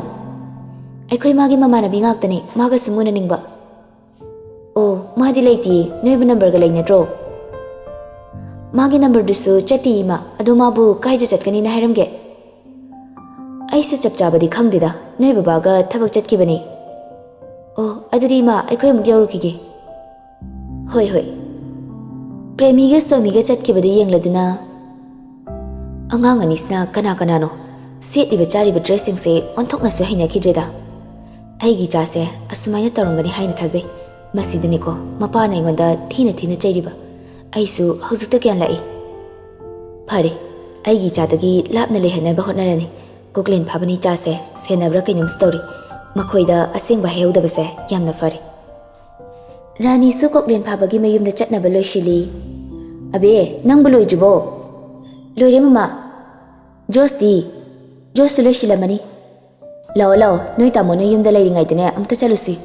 "ꯑꯩꯈꯣꯏ ꯃꯥꯒꯤ ꯃꯃꯥꯟꯅꯕꯤ ꯉꯥꯛꯇꯅꯤ, ꯃꯥꯒ ꯁꯨꯝ ꯎꯅꯅꯤꯡꯕ"꯫ "ꯑꯣ, ꯃꯥꯗꯤ ꯂꯩꯇꯦ, ꯅꯣꯏꯕꯨ ꯅꯝꯕꯔꯒ ꯂꯩꯅꯗ꯭ꯔꯣ?" "ꯃꯥꯒꯤ ꯅꯝꯕꯔꯗꯨꯁꯨ ꯆꯠꯇꯦ ꯏꯃꯥ, ꯑꯗꯣ ꯃꯥꯕꯨ ꯀꯥꯏꯗ ꯆꯠꯀꯅꯤꯅ ꯍꯥꯏꯔꯝꯒꯦ?" "ꯑꯩꯁꯨ ꯆꯞ ꯆꯥꯕꯗꯤ ꯈꯪꯗꯦꯗ, ꯅꯣꯏ ꯕꯕꯥꯒ ꯊꯕꯛ ꯆꯠꯈꯤꯕꯅꯤ"꯫ "ꯑꯣ, ꯑꯗꯨꯗꯤ ꯏꯃꯥ, ꯑꯩꯈꯣꯏ ꯑꯃꯨꯛ ꯌꯧꯔꯨꯈꯤꯒꯦ"꯫ "ꯍꯣꯏ, ꯍꯣꯏ"꯫ ꯄ꯭ꯔꯦꯃꯤꯒ ꯁꯣꯃꯤꯒ ꯆꯠꯈꯤꯕꯗꯨ ꯌꯦꯡꯂꯗꯨꯅ, "ꯑꯉꯥꯡ ꯑꯅꯤꯁꯤꯅ ꯀꯅꯥ ꯀꯅꯥꯅꯣ? ꯁꯦꯠꯂꯤꯕ ꯆꯥꯔꯤꯕ ꯗ꯭ꯔꯦꯁꯁꯤꯡꯁꯦ ꯑꯣꯟꯊꯣꯛꯅꯁꯨ ꯍꯩꯅꯈꯤꯗ꯭ꯔꯦꯗ꯫ ꯑꯩꯒꯤ ꯏꯆꯥꯁꯦ ꯑꯁꯨꯃꯥꯏꯅ ꯇꯧꯔꯝꯒꯅꯤ ꯍꯥꯏꯅ ꯊꯥꯖꯩ꯫ ꯃꯁꯤꯗꯅꯤꯀꯣ ꯃꯄꯥꯅ ꯑꯩꯉꯣꯟꯗ ꯊꯤꯅ ꯊꯤꯅ ꯆꯩꯔꯤꯕ꯫ ꯑꯩꯁꯨ ꯍꯧꯖꯤꯛꯇ ꯒ꯭ꯌꯥꯟ ꯂꯥꯛꯏ꯫ ꯐꯔꯦ, ꯑꯩꯒꯤ ꯏꯆꯥꯗꯒꯤ ꯂꯥꯞꯅ ꯂꯩꯍꯟꯅꯕ ꯍꯣꯠꯅꯔꯅꯤ꯫ ꯀꯣꯛꯂꯦꯟ ꯐꯥꯕꯅ ꯏꯆꯥꯁꯦ ꯁꯦꯟꯅꯕ꯭ꯔꯥ ꯀꯩꯅꯣꯝꯁꯨ ꯇꯧꯔꯤ꯫ ꯃꯈꯣꯏꯗ ꯑꯁꯦꯡꯕ ꯍꯥꯏꯍꯧꯗꯕꯁꯦ ꯌꯥꯝꯅ ꯐꯔꯦ"꯫ ꯔꯥꯅꯤꯁꯨ ꯀꯣꯛꯂꯦꯟ ꯐꯥꯕꯒꯤ ꯃꯌꯨꯝꯗ ꯆꯠꯅꯕ ꯂꯣꯏꯁꯤꯜꯂꯤ꯫ "ꯑꯕꯦ, ꯅꯪꯕꯨ ꯂꯣꯏꯗ꯭ꯔꯤꯕꯣ?" "ꯂꯣꯏꯔꯦ ꯃꯃꯥ꯫ ꯖꯣꯁꯇꯤ?" "ꯖꯣꯁꯁꯨ ꯂꯣꯏꯁꯤꯜꯂꯝꯃꯅꯤ"꯫ "ꯂꯥꯛꯑꯣ, ꯂꯥꯛꯑꯣ, ꯅꯣꯏ ꯇꯥꯃꯣ ꯅꯣꯏ ꯌꯨꯝꯗ ꯂꯩꯔꯤꯉꯩꯗꯅꯦ ꯑꯝꯇ ꯆꯠꯂꯨꯁꯤ"꯫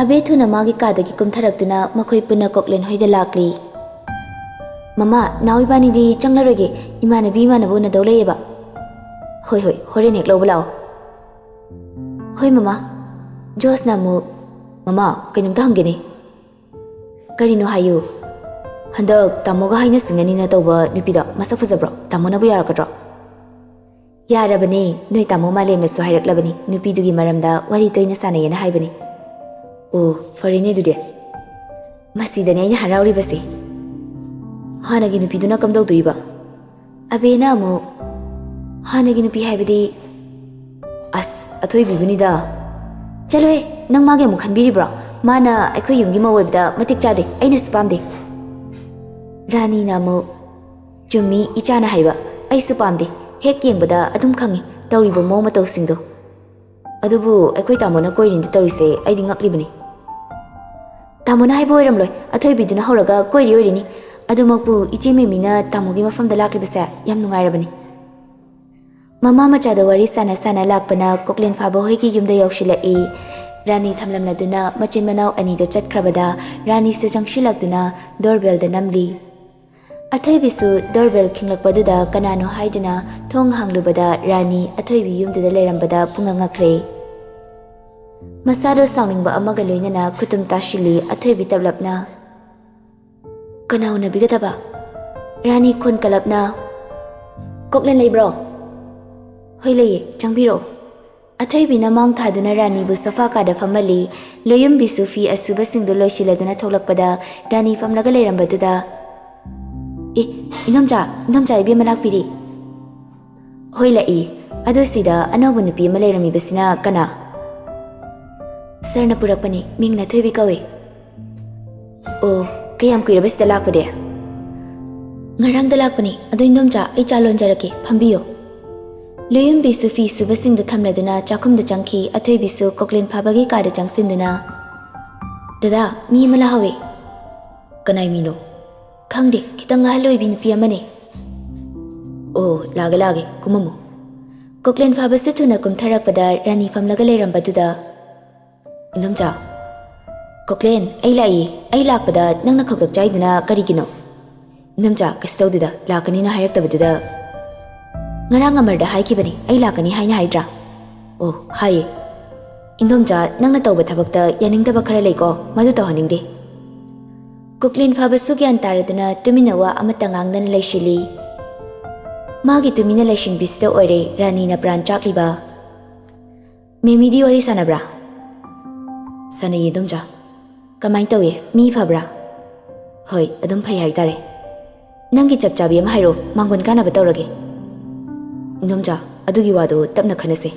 ꯑꯕꯦ ꯊꯨꯅ ꯃꯥꯒꯤ ꯀꯥꯗꯒꯤ ꯀꯨꯝꯊꯔꯛꯇꯨꯅ ꯃꯈꯣꯏ ꯄꯨꯟꯅ ꯀꯣꯛꯂꯦꯟ ꯍꯣꯏꯗ ꯂꯥꯛꯂꯤ꯫ "ꯃꯃꯥ, ꯅꯥꯎ ꯏꯕꯥꯅꯤꯗꯤ ꯆꯪꯂꯔꯣꯏꯒꯦ, ꯏꯃꯥꯟꯅꯕꯤ ꯏꯃꯥꯟꯅꯕ ꯎꯅꯗꯧ ꯂꯩꯌꯦꯕ"꯫ "ꯍꯣꯏ, ꯍꯣꯏ, ꯍꯣꯔꯦꯟ ꯍꯦꯛ ꯂꯧꯕ ꯂꯥꯛꯑꯣ"꯫ "ꯍꯣꯏ ꯃꯃꯥ"꯫ ꯖꯣꯁꯅ ꯑꯃꯨꯛ, "ꯃꯃꯥ, ꯀꯩꯅꯣꯝꯇ ꯍꯪꯒꯦꯅꯦ"꯫ "ꯀꯔꯤꯅꯣ ꯍꯥꯏꯌꯨ"꯫ "ꯍꯟꯗꯛ ꯇꯥꯃꯣꯒ ꯍꯥꯏꯅ ꯁꯤꯡꯅꯅꯤꯅ ꯇꯧꯕ ꯅꯨꯄꯤꯗꯣ ꯃꯁꯛ ꯐꯖꯕ꯭ꯔꯣ? ꯇꯥꯃꯣꯅꯕꯨ ꯌꯥꯔꯛꯀꯗ꯭ꯔꯣ?" "ꯌꯥꯔꯕꯅꯦ, ꯅꯣꯏ ꯇꯥꯃꯣ ꯃꯥꯂꯦꯝꯅꯁꯨ ꯍꯥꯏꯔꯛꯂꯕꯅꯤ, ꯅꯨꯄꯤꯗꯨꯒꯤ ꯃꯔꯝꯗ ꯋꯥꯔꯤ ꯇꯣꯏꯅ ꯁꯥꯟꯅꯩꯌꯦꯅ ꯍꯥꯏꯕꯅꯤ"꯫ "ꯑꯣ, ꯐꯔꯦꯅꯦ ꯑꯗꯨꯗꯤ"꯫ "ꯃꯁꯤꯗꯅꯦ ꯑꯩꯅ ꯍꯔꯥꯎꯔꯤꯕꯁꯦ"꯫ "ꯍꯥꯟꯅꯒꯤ ꯅꯨꯄꯤꯗꯨꯅ ꯀꯝꯗꯧꯗꯣꯔꯤꯕ?" ꯑꯕꯦꯅ ꯑꯃꯨꯛ, "ꯍꯥꯟꯅꯒꯤ ꯅꯨꯄꯤ ꯍꯥꯏꯕꯗꯤ?" "ꯑꯁ, ꯑꯊꯣꯏꯕꯤꯕꯨꯅꯤꯗ"꯫ "ꯆꯠꯂꯣꯍꯦ, ꯅꯪ ꯃꯥꯒꯤ ꯑꯃꯨꯛ ꯈꯟꯕꯤꯔꯤꯕ꯭ꯔꯣ? ꯃꯥꯅ ꯑꯩꯈꯣꯏ ꯌꯨꯝꯒꯤ ꯃꯧ ꯑꯣꯏꯕꯗ ꯃꯇꯤꯛ ꯆꯥꯗꯦ, ꯑꯩꯅꯁꯨ ꯄꯥꯝꯗꯦ꯫" ꯔꯥꯅꯤꯅ ꯑꯃꯨꯛ, "ꯆꯨꯝꯃꯤ, ꯏꯆꯥꯅ ꯍꯥꯏꯕ, ꯑꯩꯁꯨ ꯄꯥꯝꯗꯦ꯫ ꯍꯦꯛ ꯌꯦꯡꯕꯗ ꯑꯗꯨꯝ ꯈꯪꯉꯤ ꯇꯧꯔꯤꯕ ꯃꯑꯣꯡ ꯃꯇꯧꯁꯤꯡꯗꯣ꯫ ꯑꯗꯨꯕꯨ ꯑꯩꯈꯣꯏ ꯇꯥꯃꯣꯅ ꯀꯣꯏꯔꯤꯅꯗꯤ ꯇꯧꯔꯤꯁꯦ ꯑꯩꯗꯤ ꯉꯛꯂꯤꯕꯅꯤ꯫" "ꯇꯥꯃꯣꯅ ꯍꯥꯏꯕ ꯑꯣꯏꯔꯝꯂꯣꯏ, ꯑꯊꯣꯏꯕꯤꯗꯨꯅ ꯍꯧꯔꯒ ꯀꯣꯏꯔꯤ ꯑꯣꯏꯔꯤꯅꯤ꯫ ꯑꯗꯨꯃꯛꯄꯨ ꯏꯆꯦ ꯃꯦꯃꯤꯅ ꯇꯥꯃꯣꯒꯤ ꯃꯐꯝꯗ ꯂꯥꯛꯂꯤꯕꯁꯦ ꯌꯥꯝ ꯅꯨꯡꯉꯥꯏꯔꯕꯅꯤ꯫" ꯃꯃꯥ ꯃꯆꯥꯗ ꯋꯥꯔꯤ ꯁꯥꯟꯅ ꯁꯥꯟꯅ ꯂꯥꯛꯄꯅ ꯀꯣꯛꯂꯦꯟ ꯐꯥꯕ ꯍꯣꯏꯒꯤ ꯌꯨꯝꯗ ꯌꯧꯁꯤꯜꯂꯛꯏ꯫ ꯔꯥꯅꯤ ꯊꯝꯂꯝꯂꯗꯨꯅ ꯃꯆꯤꯟ ꯃꯅꯥꯎ ꯑꯅꯤꯗꯣ ꯆꯠꯈ꯭ꯔꯕꯗ ꯔꯥꯅꯤꯁꯨ ꯆꯪꯁꯤꯜꯂꯛꯇꯨꯅ ꯗꯣꯔꯕꯦꯜꯗ ꯅꯝꯂꯤ꯫ ꯑꯊꯣꯏꯕꯤꯁꯨ ꯗꯣꯔꯕꯦꯜ ꯈꯤꯡꯂꯛꯄꯗꯨꯗ ꯀꯅꯥꯅꯣ ꯍꯥꯏꯗꯨꯅ ꯊꯣꯡ ꯍꯥꯡꯂꯨꯕꯗ ꯔꯥꯅꯤ ꯑꯊꯣꯏꯕꯤ ꯌꯨꯝꯗꯨꯗ ꯂꯩꯔꯝꯕꯗ ꯄꯨꯡꯉꯛ ꯉꯛꯈ꯭ꯔꯦ꯫ ꯃꯁꯥꯗꯣ ꯁꯥꯎꯅꯤꯡꯕ ꯑꯃꯒ ꯂꯣꯏꯅꯅ ꯈꯨꯇꯨꯝ ꯇꯥꯁꯤꯜꯂꯤ ꯑꯊꯣꯏꯕꯤ ꯇꯞꯂꯞꯅ꯫ "ꯀꯅꯥ ꯎꯅꯕꯤꯒꯗꯕ?" ꯔꯥꯅꯤ ꯈꯣꯟ ꯀꯂꯞꯅ, "ꯀꯣꯛꯂꯦꯟ ꯂꯩꯕ꯭ꯔꯣ?" "ꯍꯣꯏ ꯂꯩꯌꯦ, ꯆꯪꯕꯤꯔꯛꯑꯣ꯫" ꯑꯊꯣꯏꯕꯤꯅ ꯃꯥꯡ ꯊꯥꯗꯨꯅ ꯔꯥꯅꯤꯕꯨ ꯁꯣꯐꯥ ꯀꯥꯗ ꯐꯝꯍꯜꯂꯤ꯫ ꯂꯣꯌꯨꯝꯕꯤꯁꯨ ꯐꯤ ꯑꯁꯨꯕꯁꯤꯡꯗꯨ ꯂꯣꯏꯁꯤꯜꯂꯗꯨꯅ ꯊꯣꯛꯂꯛꯄꯗ ꯔꯥꯅꯤ ꯐꯝꯂꯒ ꯂꯩꯔꯝꯕꯗꯨꯗ, "ꯑꯦ, ꯏꯟꯗꯣꯝꯆꯥ, ꯏꯟꯗꯣꯝꯆꯥ, ꯏꯕꯦꯝꯃ ꯂꯥꯛꯄꯤꯔꯤ꯫" "ꯍꯣꯏ ꯂꯥꯛꯏ꯫ ꯑꯗꯣ ꯁꯤꯗ ꯑꯅꯧꯕ ꯅꯨꯄꯤ ꯑꯃ ꯂꯩꯔꯝꯃꯤꯕꯁꯤꯅ ꯀꯅꯥ?" "ꯁꯥꯔꯅ ꯄꯨꯔꯛꯄꯅꯤ, ꯃꯤꯡ ꯅꯊꯣꯏꯕꯤ ꯀꯧꯏ꯫" "ꯑꯣ, ꯀꯌꯥꯝ ꯀꯨꯏꯔꯕ ꯁꯤꯗ ꯂꯥꯛꯄꯗꯤ?" "ꯉꯔꯥꯡꯗ ꯂꯥꯛꯄꯅꯤ꯫ ꯑꯗꯣ ꯏꯟꯗꯣꯝꯆꯥ, ꯑꯩ ꯆꯥ ꯂꯣꯟꯖꯔꯛꯀꯦ, ꯐꯝꯕꯤꯌꯨ꯫" ꯂꯣꯌꯨꯝꯕꯤꯁꯨ ꯐꯤ ꯁꯨꯕꯁꯤꯡꯗꯨ ꯊꯝꯂꯗꯨꯅ ꯆꯥꯛꯈꯨꯝꯗ ꯆꯪꯈꯤ꯫ ꯑꯊꯣꯏꯕꯤꯁꯨ ꯀꯣꯛꯂꯦꯟ ꯐꯥꯕꯒꯤ ꯀꯥꯗ ꯆꯪꯁꯤꯟꯗꯨꯅ, "ꯗꯗꯥ, ꯃꯤ ꯑꯃ ꯂꯥꯛꯍꯧꯋꯤ꯫" "ꯀꯅꯥꯏ ꯃꯤꯅꯣ?" "ꯈꯪꯗꯦ, ꯈꯤꯇꯪ ꯑꯍꯜ ꯑꯣꯏꯕꯤ ꯅꯨꯄꯤ ꯑꯃꯅꯤ꯫" "ꯑꯣ, ꯂꯥꯛꯑꯒꯦ, ꯂꯥꯛꯑꯒꯦ, ꯀꯨꯝꯃꯝꯃꯣ꯫" ꯀꯣꯛꯂꯦꯟ ꯐꯥꯕꯁꯨ ꯊꯨꯅ ꯀꯨꯝꯊꯔꯛꯄꯗ ꯔꯥꯅꯤ ꯐꯝꯂꯒ ꯂꯩꯔꯝꯕꯗꯨꯗ, "ꯏꯟꯗꯣꯝꯆꯥ꯫" "ꯀꯣꯛꯂꯦꯟ, ꯑꯩ ꯂꯥꯛꯏ꯫ ꯑꯩ ꯂꯥꯛꯄꯗ ꯅꯪꯅ ꯈꯧꯇꯛ ꯆꯥꯏꯗꯨꯅ ꯀꯔꯤꯒꯤꯅꯣ?" "ꯏꯟꯗꯣꯝꯆꯥ, ꯀꯩꯁꯨ ꯇꯧꯗꯦꯗ, ꯂꯥꯛꯀꯅꯤꯅ ꯍꯥꯏꯔꯛꯇꯕꯗꯨꯗ꯫" "ꯉꯔꯥꯡ ꯑꯃꯔꯗ ꯍꯥꯏꯈꯤꯕꯅꯤ, ꯑꯩ ꯂꯥꯛꯀꯅꯤ ꯍꯥꯏꯅ ꯍꯥꯏꯗ꯭ꯔꯥ?" "ꯑꯣ, ꯍꯥꯏꯌꯦ꯫" "ꯏꯟꯗꯣꯝꯆꯥ, ꯅꯪꯅ ꯇꯧꯕ ꯊꯕꯛꯇ ꯌꯥꯅꯤꯡꯗꯕ ꯈꯔ ꯂꯩꯀꯣ, ꯃꯗꯨ ꯇꯧꯍꯟꯅꯤꯡꯗꯦ꯫" ꯀꯣꯛꯂꯦꯟ ꯐꯥꯕꯁꯨ ꯒ꯭ꯌꯥꯟ ꯇꯥꯔꯗꯨꯅ ꯇꯨꯃꯤꯟꯅ ꯋꯥ ꯑꯃꯠꯇ ꯉꯥꯡꯗꯅ ꯂꯩꯁꯤꯜꯂꯤ꯫ ꯃꯥꯒꯤ ꯇꯨꯃꯤꯟꯅ ꯂꯩꯁꯤꯟꯕꯤꯁꯤꯗ ꯑꯣꯏꯔꯦ ꯔꯥꯅꯤꯅ ꯄ꯭ꯔꯥꯟ ꯆꯥꯛꯂꯤꯕ꯫ "ꯃꯦꯃꯤꯗꯤ ꯋꯥꯔꯤ ꯁꯥꯟꯅꯕ꯭ꯔꯥ?" "ꯁꯥꯟꯅꯩꯌꯦ, ꯏꯟꯗꯣꯝꯆꯥ꯫" "ꯀꯃꯥꯏꯅ ꯇꯧꯏ? ꯃꯤ ꯐꯕ꯭ꯔꯥ?" "ꯍꯣꯏ, ꯑꯗꯨꯝ ꯐꯩ ꯍꯥꯏꯇꯥꯔꯦ꯫" "ꯅꯪꯒꯤ ꯆꯞ ꯆꯥꯕꯤ ꯑꯃ ꯍꯥꯏꯔꯣ, ꯃꯥꯡꯒꯣꯟ ꯀꯥꯅꯕ ꯇꯧꯔꯒꯦ꯫" "ꯏꯟꯗꯣꯝꯆꯥ, ꯑꯗꯨꯒꯤ ꯋꯥꯗꯣ ꯇꯞꯅ ꯈꯟꯅꯁꯦ꯫"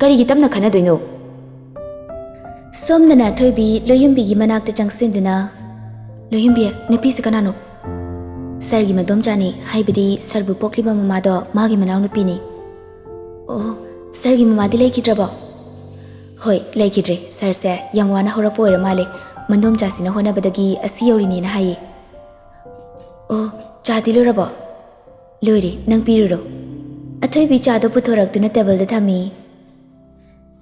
"ꯀꯔꯤꯒꯤ ꯇꯞꯅ ꯈꯟꯅꯗꯣꯏꯅꯣ?" ꯁꯣꯝꯗꯅ ꯑꯊꯣꯏꯕꯤ ꯂꯣꯌꯨꯝꯕꯤꯒꯤ ꯃꯅꯥꯛꯇ ꯆꯪꯁꯤꯟꯗꯨꯅ, "ꯂꯣꯌꯨꯝꯕꯤ, ꯅꯨꯄꯤꯁꯤ ꯀꯅꯥꯅꯣ?" "ꯁꯥꯔꯒꯤ ꯃꯗꯣꯝꯆꯥꯅꯤ, ꯍꯥꯏꯕꯗꯤ ꯁꯥꯔꯕꯨ ꯄꯣꯛꯂꯤꯕ ꯃꯃꯥꯗꯣ ꯃꯥꯒꯤ ꯃꯅꯥꯎꯅꯨꯄꯤꯅꯤ꯫" "ꯑꯣ, ꯁꯥꯔꯒꯤ ꯃꯃꯥꯗꯤ ꯂꯩꯈꯤꯗ꯭ꯔꯕꯣ?" "ꯍꯣꯏ, ꯂꯩꯈꯤꯗ꯭ꯔꯦ꯫ ꯁꯥꯔꯁꯦ ꯌꯥꯝ ꯋꯥꯅ ꯍꯧꯔꯛꯄ ꯑꯣꯏꯔ ꯃꯥꯜꯂꯦ꯫ ꯃꯗꯣꯝꯆꯥꯁꯤꯅ ꯍꯣꯠꯅꯕꯗꯒꯤ ꯑꯁꯤ ꯌꯧꯔꯤꯅꯦꯅ ꯍꯥꯏꯌꯦ꯫" "ꯑꯣ, ꯆꯥꯗꯤ ꯂꯣꯏꯔꯕꯣ?" "ꯂꯣꯏꯔꯦ, ꯅꯪ ꯄꯤꯔꯨꯔꯣ꯫" ꯑꯊꯣꯏꯕꯤ ꯆꯥꯗꯣ ꯄꯨꯊꯣꯔꯛꯇꯨꯅ ꯇꯦꯕꯜꯗ ꯊꯝꯃꯤ꯫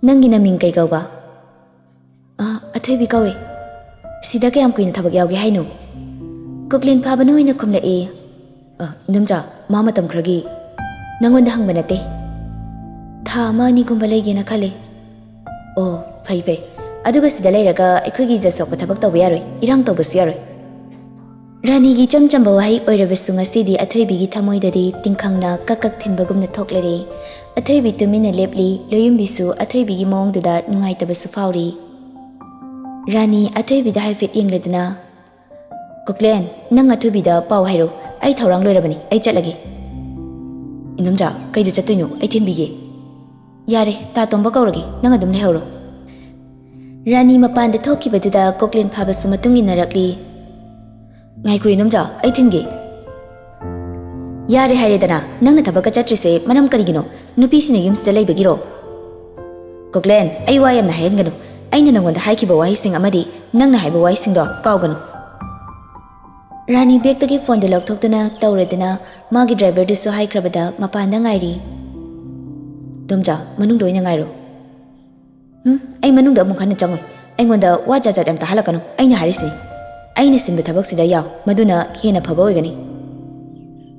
"ꯅꯪꯒꯤ ꯅꯃꯤꯡ ꯀꯩ ꯀꯧꯕ?" "ꯑ, ꯑꯊꯣꯏꯕꯤ ꯀꯧꯋꯦ꯫" "ꯁꯤꯗ ꯀꯌꯥꯝ ꯀꯨꯏꯅ ꯊꯕꯛ ꯌꯥꯎꯒꯦ ꯍꯥꯏꯅꯣ?" ꯀꯣꯀ꯭ꯂꯦꯟ ꯐꯥꯕꯅ ꯑꯣꯏꯅ ꯈꯨꯝꯂꯛꯏ꯫ "ꯑ, ꯏꯅꯣꯝꯆꯥ, ꯃꯥ ꯃꯇꯝ ꯈꯔꯒꯤ ꯅꯪꯉꯣꯟꯗ ꯍꯪꯕ ꯅꯠꯇꯦ꯫ ꯊꯥ ꯑꯃ ꯑꯅꯤꯒꯨꯝꯕ ꯂꯩꯒꯦꯅ ꯈꯜꯂꯤ꯫" "ꯑꯣ, ꯐꯩ ꯐꯩ꯫ ꯑꯗꯨꯒ ꯁꯤꯗ ꯂꯩꯔꯒ ꯑꯩꯈꯣꯏꯒꯤ ꯏꯖꯠ ꯁꯣꯛꯄ ꯊꯕꯛ ꯇꯧꯕ ꯌꯥꯔꯣꯏ, ꯏꯔꯥꯡ ꯇꯧꯕꯁꯨ ꯌꯥꯔꯣꯏ꯫" ꯔꯥꯅꯤꯒꯤ ꯏꯆꯝ ꯆꯝꯕ ꯋꯥꯍꯩ ꯑꯣꯏꯔꯕꯁꯨ ꯉꯁꯤꯗꯤ ꯑꯊꯣꯏꯕꯤꯒꯤ ꯊꯃꯣꯏꯗꯗꯤ ꯇꯤꯡꯈꯪꯅ ꯀꯛ ꯀꯛ ꯊꯤꯟꯕꯒꯨꯝꯅ ꯊꯣꯛꯂꯔꯦ꯫ ꯑꯊꯣꯏꯕꯤ ꯇꯨꯃꯤꯟꯅ ꯂꯦꯞꯂꯤ, ꯂꯣꯌꯨꯝꯕꯤꯁꯨ ꯑꯊꯣꯏꯕꯤꯒꯤ ꯃꯑꯣꯡꯗꯨꯗ ꯅꯨꯡꯉꯥꯏꯇꯕꯁꯨ ꯐꯥꯎꯔꯤ꯫ ꯔꯥꯅꯤ ꯑꯊꯣꯏꯕꯤꯗ ꯍꯥꯏꯐꯦꯠ ꯌꯦꯡꯂꯗꯨꯅ, "ꯀꯣꯀ꯭ꯂꯦꯟ, ꯅꯪ ꯑꯊꯣꯏꯕꯤꯗ ꯄꯥꯎ ꯍꯥꯏꯔꯣ, ꯑꯩ ꯊꯧꯔꯥꯡ ꯂꯣꯏꯔꯕꯅꯤ, ꯑꯩ ꯆꯠꯂꯒꯦ꯫" "ꯏꯅꯣꯝꯆꯥ, ꯀꯩꯗ ꯆꯠꯇꯣꯏꯅꯣ? ꯑꯩ ꯊꯤꯟꯕꯤꯒꯦ꯫" "ꯌꯥꯔꯦ, ꯇꯥ ꯇꯣꯝꯕ ꯀꯧꯔꯒꯦ, ꯅꯪ ꯑꯗꯨꯝ ꯂꯩꯍꯧꯔꯣ꯫" ꯔꯥꯅꯤ ꯃꯄꯥꯟꯗ ꯊꯣꯛꯈꯤꯕꯗꯨꯗ ꯀꯣꯀ꯭ꯂꯦꯟ ꯐꯥꯕꯁꯨ ꯃꯇꯨꯡ ꯏꯟꯅꯔꯛꯂꯤ꯫ "ꯉꯥꯏꯈꯣ ꯏꯅꯣꯝꯆꯥ, ꯑꯩ ꯊꯤꯟꯒꯦ꯫" "ꯌꯥꯔꯦ ꯍꯥꯏꯔꯦꯗꯅ, ꯅꯪꯅ ꯊꯕꯛꯀ ꯆꯠꯇ꯭ꯔꯤꯁꯦ ꯃꯔꯝ ꯀꯔꯤꯒꯤꯅꯣ? ꯅꯨꯄꯤꯁꯤꯅ ꯌꯨꯝꯁꯤꯗ ꯂꯩꯕꯒꯤꯔꯣ?" "ꯀꯣꯀ꯭ꯂꯦꯟ, ꯑꯩ ꯋꯥ ꯌꯥꯝꯅ ꯍꯥꯏꯍꯟꯒꯅꯨ꯫ ꯑꯩꯅ ꯅꯉꯣꯟꯗ ꯍꯥꯏꯈꯤꯕ ꯋꯥꯍꯩꯁꯤꯡ ꯑꯃꯗꯤ ꯅꯪꯅ ꯍꯥꯏꯕ ꯋꯥꯍꯩꯁꯤꯡꯗꯣ ꯀꯥꯎꯒꯅꯨ꯫" ꯔꯥꯅꯤ ꯕꯦꯒꯇꯒꯤ ꯐꯣꯟꯗꯨ ꯂꯧꯊꯣꯛꯇꯨꯅ ꯇꯧꯔꯗꯨꯅ ꯃꯥꯒꯤ ꯗ꯭ꯔꯥꯏꯚꯔꯗꯨꯁꯨ ꯍꯥꯏꯈ꯭ꯔꯕꯗ ꯃꯄꯥꯟꯗ ꯉꯥꯏꯔꯤ꯫ "ꯏꯅꯣꯝꯆꯥ, ꯃꯅꯨꯡꯗ ꯑꯣꯏꯅ ꯉꯥꯏꯔꯣ꯫" "ꯎꯝ, ꯑꯩ ꯃꯅꯨꯡꯗ ꯑꯃꯨꯛ ꯍꯟꯅ ꯆꯪꯉꯣꯏ꯫ ꯑꯩꯉꯣꯟꯗ ꯋꯥ ꯖꯥꯠ ꯖꯥꯠ ꯌꯥꯝ ꯇꯥꯍꯜꯂꯛꯀꯅꯨ, ꯑꯩꯅ ꯍꯥꯏꯔꯤꯁꯤꯅꯤ꯫ ꯑꯩꯅ ꯁꯤꯟꯕ ꯊꯕꯛꯁꯤꯗ ꯌꯥꯎ, ꯃꯗꯨꯅ ꯍꯦꯟꯅ ꯐꯕ ꯑꯣꯏꯒꯅꯤ꯫"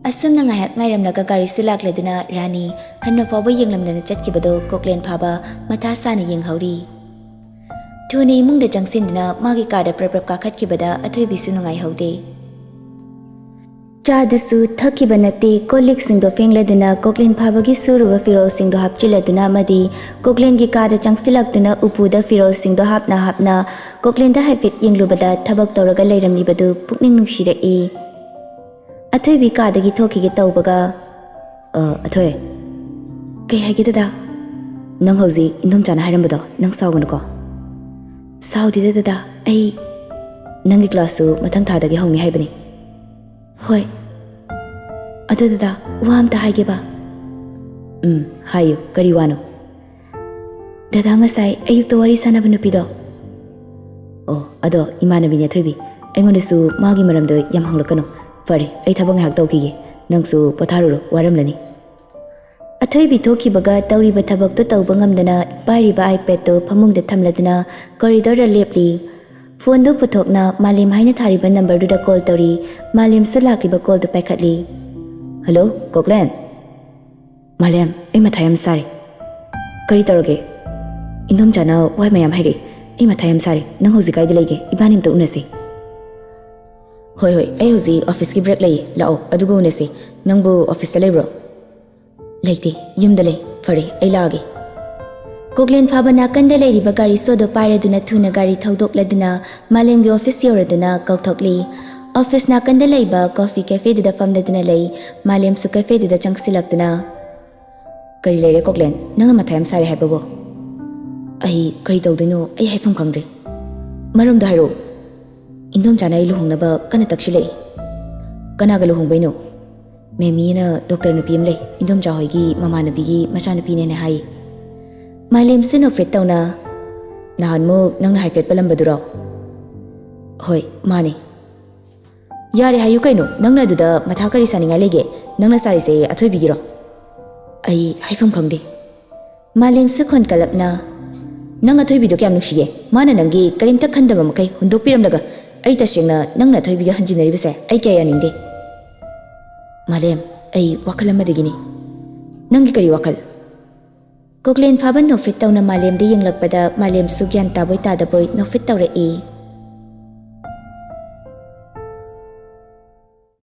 ꯑꯁꯨꯝꯅ ꯉꯥꯏꯍꯥꯛ ꯉꯥꯏꯔꯝꯂꯒ ꯒꯥꯔꯤꯁꯨ ꯂꯥꯛꯂꯗꯨꯅ ꯔꯥꯅꯤ ꯍꯟꯅ ꯐꯥꯎꯕ ꯌꯦꯡꯂꯝꯗꯅ ꯆꯠꯈꯤꯕꯗꯣ ꯀꯣꯀ꯭ꯂꯦꯟ ꯐꯥꯕ ꯃꯊꯥ ꯁꯥꯅ ꯌꯦꯡꯍꯧꯔꯤ꯫ ꯊꯨꯅ ꯏꯃꯨꯡꯗ ꯆꯪꯁꯤꯟꯗꯨꯅ ꯃꯥꯒꯤ ꯀꯥꯗ ꯄ꯭ꯔꯞ ꯄ꯭ꯔꯞ ꯀꯥꯈꯠꯈꯤꯕꯗ ꯑꯊꯣꯏꯕꯤꯁꯨ ꯅꯨꯡꯉꯥꯏꯍꯧꯗꯦ꯫ ꯆꯥꯗꯨꯁꯨ ꯊꯛꯈꯤꯕ ꯅꯠꯇꯦ, ꯀꯣꯜ ꯂꯤꯛꯁꯤꯡꯗꯣ ꯐꯦꯡꯂꯗꯨꯅ ꯀꯣꯀ꯭ꯂꯦꯟ ꯐꯥꯕꯒꯤ ꯁꯨꯔꯨꯕ ꯐꯤꯔꯣꯜꯁꯤꯡꯗꯣ ꯍꯥꯞꯆꯤꯜꯂꯗꯨꯅ ꯑꯃꯗꯤ ꯀꯣꯀ꯭ꯂꯦꯟꯒꯤ ꯀꯥꯗ ꯆꯪꯁꯤꯜꯂꯛꯇꯨꯅ ꯎꯄꯨꯗ ꯐꯤꯔꯣꯜꯁꯤꯡꯗꯣ ꯍꯥꯞꯅ ꯍꯥꯞꯅ ꯀꯣꯀ꯭ꯂꯦꯟꯗ ꯍꯥꯏꯐꯦꯠ ꯌꯦꯡꯂꯨꯕꯗ ꯊꯕꯛ ꯇꯧꯔꯒ ꯂꯩꯔꯝꯂꯤꯕꯗꯨ ꯄꯨꯛꯅꯤꯡ ꯅꯨꯡꯁꯤꯔꯛꯏ꯫ ꯑꯊꯣꯏꯕꯤ ꯀꯥꯗꯒꯤ ꯊꯣꯛꯈꯤꯒꯦ ꯇꯧꯕꯒ, "ꯑ, ꯑꯊꯣꯏ꯫" "ꯀꯩ ꯍꯥꯏꯒꯦ ꯗꯗꯥ?" "ꯅꯪ ꯍꯧꯖꯤꯛ ꯏꯟꯗꯣꯝꯆꯥꯅ ꯍꯥꯏꯔꯝꯕꯗꯣ ꯅꯪ ꯁꯥꯎꯒꯅꯨꯀꯣ꯫" ꯁꯥꯎꯗꯦꯗ ꯗꯗꯥ, ꯑꯩ ꯅꯪꯒꯤ ꯀ꯭ꯂꯥꯁꯁꯨ ꯃꯊꯪ ꯊꯥꯗꯒꯤ ꯍꯧꯅꯤ ꯍꯥꯏꯕꯅꯤ꯫ ꯍꯣꯏ꯫ ꯑꯗꯣ ꯗꯗꯥ, ꯋꯥ ꯑꯝꯇ ꯍꯥꯏꯒꯦꯕ꯫ ꯎꯝ, ꯍꯥꯏꯌꯨ, ꯀꯔꯤ ꯋꯥꯅꯣ? ꯗꯗꯥ, ꯉꯁꯥꯏ ꯑꯌꯨꯛꯇ ꯋꯥꯔꯤ ꯁꯥꯟꯅꯕ ꯅꯨꯄꯤꯗꯣ꯫ ꯑꯣ, ꯑꯗꯣ ꯏꯃꯥꯟꯅꯕꯤꯅꯦ ꯑꯊꯣꯏꯕꯤ, ꯑꯩꯉꯣꯟꯗꯁꯨ ꯃꯥꯒꯤ ꯃꯔꯝꯗ ꯌꯥꯝ ꯍꯪꯂꯛꯀꯅꯨ꯫ ꯐꯔꯦ, ꯑꯩ ꯊꯕꯛ ꯉꯥꯏꯍꯥꯛ ꯇꯧꯈꯤꯒꯦ, ꯅꯪꯁꯨ ꯄꯣꯊꯥꯔꯨꯔꯣ, ꯋꯥꯔꯝꯂꯅꯤ꯫ ꯑꯊꯣꯏꯕꯤ ꯊꯣꯛꯈꯤꯕꯒ ꯇꯧꯔꯤꯕ ꯊꯕꯛꯇꯣ ꯇꯧꯕ ꯉꯝꯗꯅ ꯄꯥꯏꯔꯤꯕ iPadꯇꯣ ꯐꯃꯨꯡꯗ ꯊꯝꯂꯗꯨꯅ corridorꯗ ꯂꯦꯞꯂꯤ꯫ ꯐꯣꯟꯗꯨ ꯄꯨꯊꯣꯛꯅ ꯃꯥꯂꯦꯝ ꯍꯥꯏꯅ ꯊꯥꯔꯤꯕ numberꯗꯨꯗ call ꯇꯧꯔꯤ꯫ ꯃꯥꯂꯦꯝꯁꯨ ꯂꯥꯛꯂꯤꯕ callꯗꯨ ꯄꯥꯏꯈꯠꯂꯤ꯫ "ꯍꯜꯂꯣ, ꯀꯣꯛꯂꯦꯟ?" "ꯃꯥꯂꯦꯝ, ꯑꯩ ꯃꯊꯥ ꯌꯥꯝ ꯁꯥꯔꯦ꯫" "ꯀꯔꯤ ꯇꯧꯔꯒꯦ?" "ꯏꯟꯗꯣꯝꯆꯥꯅ ꯋꯥ ꯃꯌꯥꯝ ꯍꯥꯏꯔꯛꯏ꯫ ꯑꯩ ꯃꯊꯥ ꯌꯥꯝ ꯁꯥꯔꯦ꯫ ꯅꯪ ꯍꯧꯖꯤꯛ ꯀꯥꯏꯗ ꯂꯩꯒꯦ? ꯏꯕꯥꯅꯤ ꯑꯝꯇ ꯎꯅꯁꯤ꯫" "ꯍꯣꯏ, ꯍꯣꯏ, ꯑꯩ ꯍꯧꯖꯤꯛ officeꯀꯤ break ꯂꯩꯌꯦ꯫ ꯂꯥꯛꯑꯣ, ꯑꯗꯨꯒ ꯎꯅꯁꯤ꯫ ꯅꯪꯕꯨ officeꯇ ꯂꯩꯕ꯭ꯔꯣ?" "ꯂꯩꯇꯦ, ꯌꯨꯝꯗ ꯂꯩ꯫ ꯐꯔꯦ, ꯑꯩ ꯂꯥꯛꯑꯒꯦ꯫" ꯀꯣꯛꯂꯦꯟ ꯐꯥꯕ ꯅꯥꯀꯟꯗ ꯂꯩꯔꯤꯕ ꯒꯥꯔꯤ ꯁꯣꯗꯣ ꯄꯥꯏꯔꯗꯨꯅ ꯊꯨꯅ ꯒꯥꯔꯤ ꯊꯧꯗꯣꯛꯂꯗꯨꯅ ꯃꯥꯂꯦꯝꯒꯤ office ꯌꯧꯔꯗꯨꯅ ꯀꯧꯊꯣꯛꯂꯤ꯫ Office ꯅꯥꯀꯟꯗ ꯂꯩꯕ coffee cafeꯗꯨꯗ ꯐꯝꯂꯗꯨꯅ ꯂꯩ꯫ ꯃꯥꯂꯦꯝꯁꯨ cafeꯗꯨꯗ ꯆꯪꯁꯤꯜꯂꯛꯇꯨꯅ, "ꯀꯔꯤ ꯂꯩꯔꯦ ꯀꯣꯛꯂꯦꯟ? ꯅꯪꯅ ꯃꯊꯥ ꯌꯥꯝ ꯁꯥꯔꯦ ꯍꯥꯏꯕꯕꯣ?" "ꯑꯩ ꯀꯔꯤ ꯇꯧꯗꯣꯏꯅꯣ? ꯑꯩ ꯍꯥꯏꯐꯝ ꯈꯪꯗ꯭ꯔꯦ꯫" "ꯃꯔꯝꯗꯣ ꯍꯥꯏꯔꯛꯑꯣ꯫" "ꯏꯟꯗꯣꯝꯆꯥꯅ ꯑꯩ ꯂꯨꯍꯣꯡꯅꯕ ꯀꯟꯅ ꯇꯛꯁꯤꯜꯂꯛꯏ꯫" "ꯀꯅꯥꯒ ꯂꯨꯍꯣꯡꯕꯩꯅꯣ?" "ꯃꯦꯃꯤꯅ doctor ꯅꯨꯄꯤ ꯑꯃ ꯂꯩ, ꯏꯟꯗꯣꯝꯆꯥ ꯍꯣꯏꯒꯤ ꯃꯃꯥꯟꯅꯕꯤꯒꯤ ꯃꯆꯥꯅꯨꯄꯤꯅꯦꯅ ꯍꯥꯏ꯫" ꯃꯥꯂꯦꯝꯁꯨ ꯅꯣꯛꯐꯦꯠ ꯇꯧꯅ, "ꯅꯍꯥꯟꯃꯨꯛ ꯅꯪꯅ ꯍꯥꯏꯐꯦꯠ ꯄꯜꯂꯝꯕꯗꯨꯔꯣ?" "ꯍꯣꯏ, ꯃꯥꯅꯦ꯫" "ꯌꯥꯔꯦ ꯍꯥꯏꯌꯨ ꯀꯩꯅꯣ, ꯅꯪꯅ ꯑꯗꯨꯗ ꯃꯊꯥ ꯀꯔꯤ ꯁꯥꯅꯤꯡꯉꯥꯏ ꯂꯩꯒꯦ? ꯅꯪꯅ ꯁꯥꯔꯤꯁꯦ ꯑꯊꯣꯏꯕꯤꯒꯤꯔꯣ?" "ꯑꯩ ꯍꯥꯏꯐꯝ ꯈꯪꯗꯦ꯫" ꯃꯥꯂꯦꯝꯁꯨ ꯈꯣꯟ ꯀꯜꯂꯞꯅ, "ꯅꯪ ꯑꯊꯣꯏꯕꯤꯗꯣ ꯀꯌꯥꯝ ꯅꯨꯡꯁꯤꯒꯦ? ꯃꯥꯅ ꯅꯪꯒꯤ ꯀꯔꯤꯝꯇ ꯈꯟꯗꯕ ꯃꯈꯩ ꯍꯨꯟꯗꯣꯛꯄꯤꯔꯝꯂꯒ ꯑꯩ ꯇꯁꯦꯡꯅ ꯅꯪꯅ ꯑꯊꯣꯏꯕꯤꯒ ꯍꯟꯖꯤꯟꯅꯔꯤꯕꯁꯦ ꯑꯩ ꯀꯌꯥ ꯌꯥꯅꯤꯡꯗꯦ꯫" "ꯃꯥꯂꯦꯝ, ꯑꯩ ꯋꯥꯈꯜ ꯑꯃꯗꯒꯤꯅꯤ꯫" "ꯅꯪꯒꯤ ꯀꯔꯤ ꯋꯥꯈꯜ?" ꯀꯣꯛꯂꯦꯟ ꯐꯥꯕ ꯅꯣꯛꯐꯦꯠ ꯇꯧꯅ ꯃꯥꯂꯦꯝꯗ ꯌꯦꯡꯂꯛꯄꯗ ꯃꯥꯂꯦꯝꯁꯨ ꯒ꯭ꯌꯥꯟ ꯇꯥꯕꯣꯏ ꯇꯥꯗꯕꯣꯏ ꯅꯣꯛꯐꯦꯠ ꯇꯧꯔꯛꯏ꯫